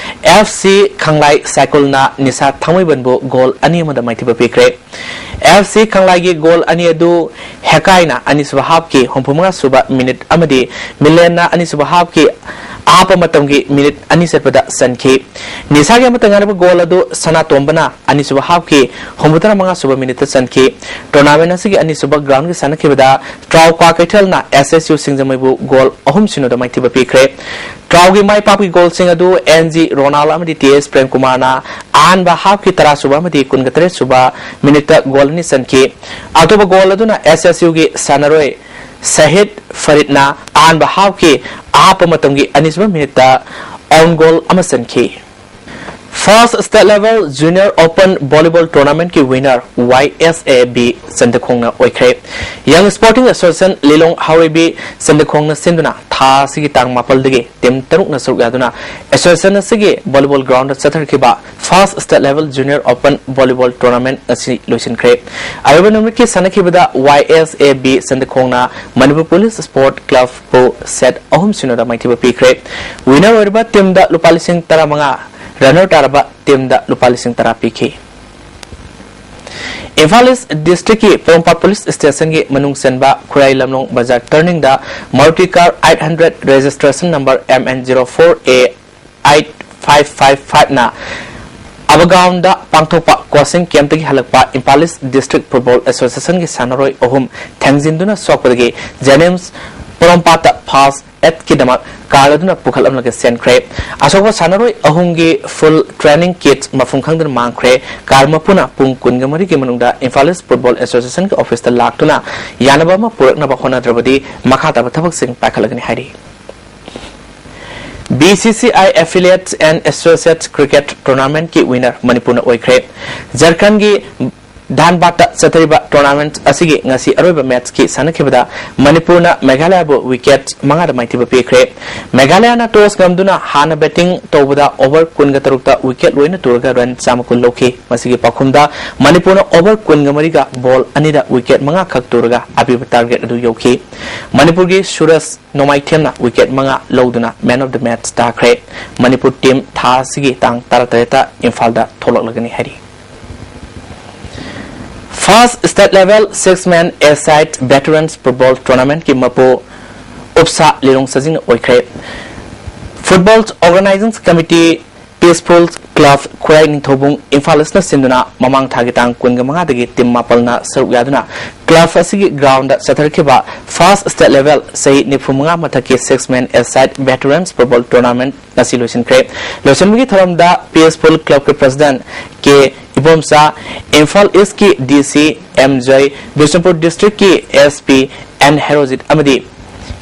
ꯑꯦꯐ ꯁꯤ ꯈꯪꯂꯥꯏ ꯁꯥꯏꯀꯨꯜꯅ ꯅꯤꯁꯥ ꯊꯥꯡꯃꯩꯕꯟꯕꯨ ꯒꯣꯜ ꯑꯅꯤ ꯑꯃꯗ ꯃꯥꯏꯊꯤꯕ ꯄꯤꯈ꯭ꯔꯦ꯫ ꯑꯦꯐ ꯁꯤ ꯈꯪꯂꯥꯏꯒꯤ ꯒꯣꯜ ꯑꯅꯤ ꯑꯗꯨ ꯍꯦꯀꯥꯏꯅ ꯑꯅꯤꯁꯨꯕ ꯍꯥꯞꯀꯤ ꯍꯨꯝꯐꯨꯃꯉꯥ ꯁꯨꯕ ꯃꯤꯅꯤꯠ ꯑꯃꯗꯤ ꯃꯤꯂꯦꯟꯅ ꯑꯅꯤꯁꯨꯕ ꯍꯥꯞꯀꯤ ꯑꯍꯥꯞꯄ ꯃꯇꯝꯒꯤ ꯃꯤꯅꯤꯠ ꯑꯅꯤ ꯆꯠꯄꯗ ꯆꯟꯈꯤ꯫ ꯅꯤꯁꯥꯒꯤ ꯑꯃꯠꯇ ꯉꯥꯏꯔꯕ ꯒꯣꯜ ꯑꯗꯨ ꯁꯅꯥꯇꯣꯝꯕꯅ ꯑꯅꯤꯁꯨꯕ ꯍꯥꯞꯀꯤ ꯍꯨꯝꯐꯨꯇꯔꯥ ꯃꯉꯥ ꯁꯨꯕ ꯃꯤꯅꯤꯠꯇ ꯆꯟꯈꯤ꯫ ꯇꯣꯔꯅꯥꯃꯦꯟꯠ ꯑꯁꯤꯒꯤ ꯑꯅꯤꯁꯨꯕ ꯒ꯭ꯔꯥꯎꯟꯒꯤ ꯁꯥꯟꯅꯈꯤꯕꯗ ꯇ꯭ꯔꯥꯎ ꯀ꯭ꯋꯥꯀꯩꯊꯦꯜꯅ ꯑꯦꯁ ꯑꯦꯁ ꯌꯨ ꯁꯤꯡꯖꯃꯩꯕꯨ ꯒꯣꯜ ꯑꯍꯨꯝ ꯁꯤꯅꯣꯗ ꯃꯥꯏꯊꯤꯕ ꯄꯤꯈ꯭ꯔꯦ꯫ ꯇ꯭ꯔꯥꯎꯒꯤ ꯃꯥꯏ ꯄꯥꯛꯄꯒꯤ ꯒꯣꯜꯁꯤꯡ ꯑꯗꯨ ꯑꯦꯟ ꯖꯤ ꯔꯣꯅꯥꯜ ꯑꯃꯗꯤ ꯇꯤ ꯑꯦꯁ ꯄ꯭ꯔꯦꯝꯀꯨꯃꯥꯔꯅ ꯑꯍꯥꯟꯕ ꯍꯥꯞꯀꯤ ꯇꯔꯥ ꯁꯨꯕ ꯑꯃꯗꯤ ꯀꯨꯟꯒ ꯇꯔꯦꯠ ꯁꯨꯕ ꯃꯤꯅꯤꯠꯇ ꯒꯣꯜ ꯑꯅꯤ ꯆꯟꯈꯤ꯫ ꯑꯇꯣꯞꯄ ꯒꯣꯜ ꯑꯗꯨꯅ ꯑꯦꯁ ꯑꯦꯁ ꯌꯨꯒꯤ ꯁꯥꯟꯅꯔꯣꯏ ꯁꯍꯤꯗ ꯐꯔꯤꯗꯅ ꯑꯍꯥꯟꯕ ꯍꯥꯞꯀꯤ ꯑꯍꯥꯞꯄ ꯃꯇꯝꯒꯤ ꯑꯅꯤꯁꯨꯕ ꯃꯤꯅꯤꯠꯇ ꯑꯣꯟ ꯒꯣꯜ ꯑꯃ ꯆꯟꯈꯤ꯫ First State Level Junior Open Volleyball Tournamentꯀꯤ winner Y S A B ꯆꯟꯗꯈꯣꯡꯅ ꯑꯣꯏꯈ꯭ꯔꯦ꯫ Young Sporting Association ꯂꯤꯂꯣꯡ ꯍꯥꯎꯔꯩꯕꯤ ꯆꯟꯗꯈꯣꯡꯅ ꯁꯤꯟꯗꯨꯅ ꯊꯥ ꯑꯁꯤꯒꯤ ꯇꯥꯡ ꯃꯥꯄꯜꯗꯒꯤ team ꯇꯔꯨꯛꯅ ꯁꯔꯨꯛ ꯌꯥꯗꯨꯅ association ꯑꯁꯤꯒꯤ volleyball groundꯗ ꯆꯠꯊꯔꯛꯈꯤꯕ First State Level Junior Open Volleyball Tournament ꯑꯁꯤ ꯂꯣꯏꯁꯤꯟꯈ꯭ꯔꯦ꯫ ꯑꯔꯣꯏꯕ ꯅꯨꯃꯤꯠꯀꯤ ꯁꯥꯟꯅꯈꯤꯕꯗ Y S A B ꯆꯟꯗꯈꯣꯡꯅ Manipur Police Sport Club ꯄꯨ set ꯑꯍꯨꯝ ꯁꯤꯅꯣꯗ ꯃꯥꯏꯊꯤꯕ ꯄꯤꯈ꯭ꯔꯦ꯫ Winner ꯑꯣꯏꯔꯤꯕ teamꯗ ꯂꯨꯄꯥ ꯂꯤꯁꯤꯡ ꯇꯔꯥꯃꯉꯥ, runner ꯇꯥꯔꯕ teamꯗ ꯂꯨꯄꯥ ꯂꯤꯁꯤꯡ ꯇꯔꯥ ꯄꯤꯈꯤ꯫ ꯏꯝꯐꯥꯜ East Districtꯀꯤ ꯄꯣꯔꯣꯝꯄꯥꯠ Police Stationꯒꯤ ꯃꯅꯨꯡ ꯆꯟꯕ ꯈꯨꯔꯥꯏ ꯂꯝꯂꯣꯡ ꯕꯖꯥꯔ turningꯗ Maruti car eight hundred registration number M N zero four A eight five five fiveꯅ ꯑꯕꯒꯥꯎꯟꯗ ꯄꯥꯡꯊꯣꯛꯄ coaching campꯇꯒꯤ ꯍꯜꯂꯛꯄ ꯏꯝꯐꯥꯜ East District Football Associationꯒꯤ ꯁꯥꯟꯅꯔꯣꯏ ꯑꯍꯨꯝ ꯊꯦꯡꯖꯤꯟꯗꯨꯅ ꯁꯣꯛꯄꯗꯒꯤ JNIMS ꯄꯣꯔꯣꯝꯄꯥꯠꯇ first aidꯀꯤꯗꯃꯛ ꯀꯥꯔꯗꯨꯅ ꯄꯨꯈꯠꯂꯝꯂꯒ ꯆꯦꯟꯈ꯭ꯔꯦ꯫ ꯑꯁꯣꯛꯄ ꯁꯥꯟꯅꯔꯣꯏ ꯑꯍꯨꯝꯒꯤ full training kit ꯃꯐꯝ ꯈꯪꯗꯅ ꯃꯥꯡꯈ꯭ꯔꯦ꯫ ꯀꯥꯔ ꯃꯄꯨꯅ ꯄꯨꯡ ꯀꯨꯟꯒ ꯃꯔꯤꯒꯤ ꯃꯅꯨꯡꯗ ꯏꯝꯐꯥꯜ East Football Associationꯒꯤ officeꯇ ꯂꯥꯛꯇꯨꯅ ꯌꯥꯅꯕ ꯑꯃ ꯄꯨꯔꯛꯅꯕ ꯍꯣꯠꯅꯗ꯭ꯔꯕꯗꯤ ꯃꯈꯥ ꯇꯥꯕ ꯊꯕꯛꯁꯤꯡ ꯄꯥꯏꯈꯠꯂꯒꯅꯤ ꯍꯥꯏꯔꯤ꯫ B C C I Affiliates and Associates Cricket Tournamentꯀꯤ winner ꯃꯅꯤꯄꯨꯔꯅ ꯑꯣꯏꯈ꯭ꯔꯦ꯫ ꯖꯔꯈꯟꯒꯤ ꯙꯥꯟꯕꯥꯗꯇ ꯆꯠꯊꯔꯤꯕ tournament ꯑꯁꯤꯒꯤ ꯉꯁꯤ ꯑꯔꯣꯏꯕ matchꯀꯤ ꯁꯥꯟꯅꯈꯤꯕꯗ ꯃꯅꯤꯄꯨꯔꯅ ꯃꯦꯘꯥꯂꯌꯕꯨ wicket ꯃꯉꯥꯗ ꯃꯥꯏꯊꯤꯕ ꯄꯤꯈ꯭ꯔꯦ꯫ ꯃꯦꯘꯥꯂꯌꯅ toss ꯉꯝꯗꯨꯅ ꯍꯥꯟꯅ batting ꯇꯧꯕꯗ over ꯀꯨꯟꯒ ꯇꯔꯨꯛꯇ wicket ꯂꯣꯏꯅ ꯇꯨꯔꯒ run ꯆꯥꯝꯃ ꯀꯨꯟ ꯂꯧꯈꯤ꯫ ꯃꯁꯤꯒꯤ ꯄꯥꯎꯈꯨꯝꯗ ꯃꯅꯤꯄꯨꯔꯅ over ꯀꯨꯟꯒ ꯃꯔꯤꯒ ball ꯑꯅꯤꯗ wicket ꯃꯉꯥ ꯈꯛ ꯇꯨꯔꯒ ꯑꯄꯤꯕ target ꯑꯗꯨ ꯌꯧꯈꯤ꯫ ꯃꯅꯤꯄꯨꯔꯒꯤ ꯁꯨꯔꯖ ꯅꯣꯡꯃꯥꯏꯊꯦꯝꯅ wicket ꯃꯉꯥ ꯂꯧꯗꯨꯅ man of the match ꯇꯥꯈ꯭ꯔꯦ꯫ ꯃꯅꯤꯄꯨꯔ team ꯊꯥ ꯑꯁꯤꯒꯤ ꯇꯥꯡ ꯇꯔꯥꯇꯔꯦꯠꯇ ꯏꯝꯐꯥꯜꯗ ꯊꯣꯛꯂꯛꯂꯒꯅꯤ ꯍꯥꯏꯔꯤ꯫ First State Level Six Man A Side Veterans Football Tournamentꯀꯤ ꯃꯄꯨ ꯎꯞꯁꯥ ꯂꯤꯂꯣꯡ ꯁꯖꯤꯡꯅ ꯑꯣꯏꯈ꯭ꯔꯦ꯫ Football Organizing Committee Peaceful Club ꯈꯨꯔꯥꯏ ꯅꯤꯡꯊꯧꯕꯨꯡ ꯏꯝꯐꯥꯜ Eastꯅ ꯁꯤꯟꯗꯨꯅ ꯃꯃꯥꯡ ꯊꯥꯒꯤ ꯇꯥꯡ ꯀꯨꯟꯒ ꯃꯉꯥꯗꯒꯤ team ꯃꯥꯄꯜꯅ ꯁꯔꯨꯛ ꯌꯥꯗꯨꯅ club ꯑꯁꯤꯒꯤ groundꯗ ꯆꯠꯊꯔꯛꯈꯤꯕ First State Level ꯆꯍꯤ ꯅꯤꯐꯨ ꯃꯉꯥ ꯃꯊꯛꯀꯤ Six Man A Side Veterans Football Tournament ꯉꯁꯤ ꯂꯣꯏꯁꯤꯟꯈ꯭ꯔꯦ꯫ ꯂꯣꯏꯁꯤꯟꯕꯒꯤ ꯊꯧꯔꯝꯗ Peaceful Clubꯀꯤ President K Ibomcha, Imphal Eastꯀꯤ D C M ꯖꯣꯏ, Bishnupur Districtꯀꯤ S P N Herojit ꯑꯃꯗꯤ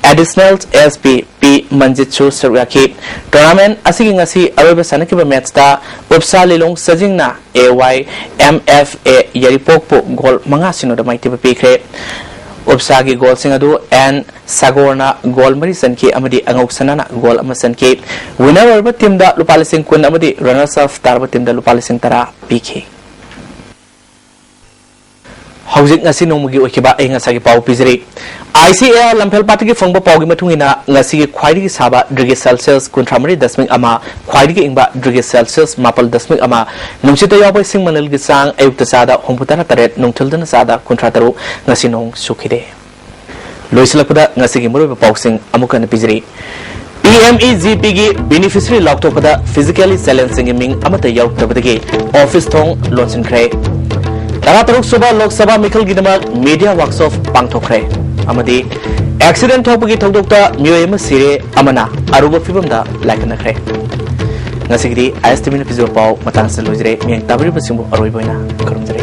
ꯑꯦꯗꯤꯁꯅꯦꯜ ꯑꯦꯁ ꯄꯤ ꯄꯤ ꯃꯟꯖꯤꯠꯁꯨ ꯁꯔꯨꯛ ꯌꯥꯈꯤ꯫ ꯇꯣꯔꯅꯥꯃꯦꯟ ꯑꯁꯤꯒꯤ ꯉꯁꯤ ꯑꯔꯣꯏꯕ ꯁꯥꯟꯅꯈꯤꯕ ꯃꯦꯠꯁꯇ ꯎꯞꯁꯥ ꯂꯤꯂꯣꯡ ꯁꯖꯤꯡꯅ ꯑꯦ ꯋꯥꯏ ꯑꯦꯝ ꯑꯦꯐ ꯑꯦ ꯌꯥꯏꯔꯤꯄꯣꯛꯄꯨ ꯒꯣꯜ ꯃꯉꯥ ꯁꯤꯅꯣꯗ ꯃꯥꯏꯊꯤꯕ ꯄꯤꯈ꯭ꯔꯦ꯫ ꯎꯞꯁꯥꯒꯤ ꯒꯣꯜꯁꯤꯡ ꯑꯗꯨ ꯑꯦꯟ ꯁꯥꯒꯣꯔꯅ ꯒꯣꯜ ꯃꯔꯤ ꯆꯟꯈꯤ ꯑꯃꯗꯤ ꯑꯉꯧꯁꯅꯥꯅ ꯒꯣꯜ ꯑꯃ ꯆꯟꯈꯤ꯫ ꯋꯤꯅꯔ ꯑꯣꯏꯔꯕ ꯇꯤꯝꯗ ꯂꯨꯄꯥ ꯂꯤꯁꯤꯡ ꯀꯨꯟ ꯑꯃꯗꯤ ꯔꯅꯔꯁ ꯑꯞ ꯇꯥꯔꯕ ꯇꯤꯝꯗ ꯂꯨꯄꯥ ꯂꯤꯁꯤꯡ ꯇꯔꯥ ꯄꯤꯈꯤ꯫ ꯍꯧꯖꯤꯛ ꯉꯁꯤ ꯅꯣꯡꯃꯒꯤ ꯑꯣꯏꯈꯤꯕ ꯑꯏꯪ ꯑꯁꯥꯒꯤ ꯄꯥꯎ ꯄꯤꯖꯔꯤ꯫ ꯑꯥꯏ ꯁꯤ ꯑꯦ ꯑꯥꯔ ꯂꯝꯐꯦꯜ ꯄꯥꯠꯇꯒꯤ ꯐꯪꯕ ꯄꯥꯎꯒꯤ ꯃꯇꯨꯡ ꯏꯟꯅ, ꯉꯁꯤꯒꯤ ꯈ꯭ꯋꯥꯏꯗꯒꯤ ꯁꯥꯕ ꯗꯤꯒ꯭ꯔꯤ ꯁꯦꯜꯁꯤꯌꯁ ꯀꯨꯟꯊ꯭ꯔꯥ ꯃꯔꯤ ꯗꯁꯃꯤꯛ ꯑꯃ, ꯈ꯭ꯋꯥꯏꯗꯒꯤ ꯏꯪꯕ ꯗꯤꯒ꯭ꯔꯤ ꯁꯦꯜꯁꯤꯌꯁ ꯃꯥꯄꯜ ꯗꯁꯃꯤꯛ ꯑꯃ, ꯅꯨꯡꯁꯤꯠꯇ ꯌꯥꯎꯕ ꯏꯁꯤꯡ ꯃꯅꯤꯜꯒꯤ ꯆꯥꯡ ꯑꯌꯨꯛꯇ ꯆꯥꯗ ꯍꯨꯝꯐꯨ ꯇꯔꯥ ꯇꯔꯦꯠ, ꯅꯨꯡꯊꯤꯜꯗꯅ ꯆꯥꯗ ꯀꯨꯟꯊ꯭ꯔꯥ ꯇꯔꯨꯛ꯫ ꯉꯁꯤ ꯅꯣꯡ ꯆꯨꯈꯤꯗꯦ꯫ ꯂꯣꯏꯁꯤꯜꯂꯛꯄꯗ ꯉꯁꯤꯒꯤ ꯃꯔꯨꯑꯣꯏꯕ ꯄꯥꯎꯁꯤꯡ ꯑꯃꯨꯛ ꯍꯟꯅ ꯄꯤꯖꯔꯤ꯫ ꯄꯤ ꯑꯦꯝ ꯏ ꯖꯤ ꯄꯤꯒꯤ ꯕꯦꯅꯤꯐꯤꯁꯔꯤ ꯂꯥꯎꯊꯣꯛꯄꯗ ꯐꯤꯖꯤꯀꯦꯜꯂꯤ ꯆꯦꯂꯦꯟꯖꯁꯤꯡꯒꯤ ꯃꯤꯡ ꯑꯃꯠꯇ ꯌꯥꯎꯔꯛꯇꯕꯗꯒꯤ ꯑꯣꯐꯤꯁ ꯊꯣꯡ ꯂꯣꯟꯁꯤꯟꯈ꯭ꯔꯦ꯫ ꯇꯔꯥꯇꯔꯨꯛ ꯁꯨꯕ ꯂꯣꯛ ꯁꯚꯥ ꯃꯤꯈꯜꯒꯤꯗꯃꯛ ꯃꯤꯗꯤꯌꯥ ꯋꯥꯛꯁꯣꯞ ꯄꯥꯡꯊꯣꯛꯈ꯭ꯔꯦ꯫ ꯑꯃꯗꯤ ꯑꯦꯛꯁꯤꯗꯦꯟ ꯊꯣꯛꯄꯒꯤ ꯊꯧꯗꯣꯛꯇ ꯃꯤꯑꯣꯏ ꯑꯃ ꯁꯤꯔꯦ, ꯑꯃꯅ ꯑꯔꯨꯕ ꯐꯤꯕꯝꯗ ꯂꯥꯏꯀꯠꯅꯈ꯭ꯔꯦ꯫ ꯉꯁꯤꯒꯤꯗꯤ ꯑꯥꯏ ꯑꯦꯁ ꯇꯤ ꯚꯤꯅ ꯄꯤꯖꯕ ꯄꯥꯎ ꯃꯇꯥꯡꯁꯤꯗ ꯂꯣꯏꯖꯔꯦ꯫ ꯃꯤꯌꯦꯡ ꯇꯥꯕꯤꯔꯤꯕꯁꯤꯡꯕꯨ ꯑꯔꯣꯏꯕ ꯑꯣꯏꯅ ꯈꯨꯔꯨꯝꯖꯔꯤ꯫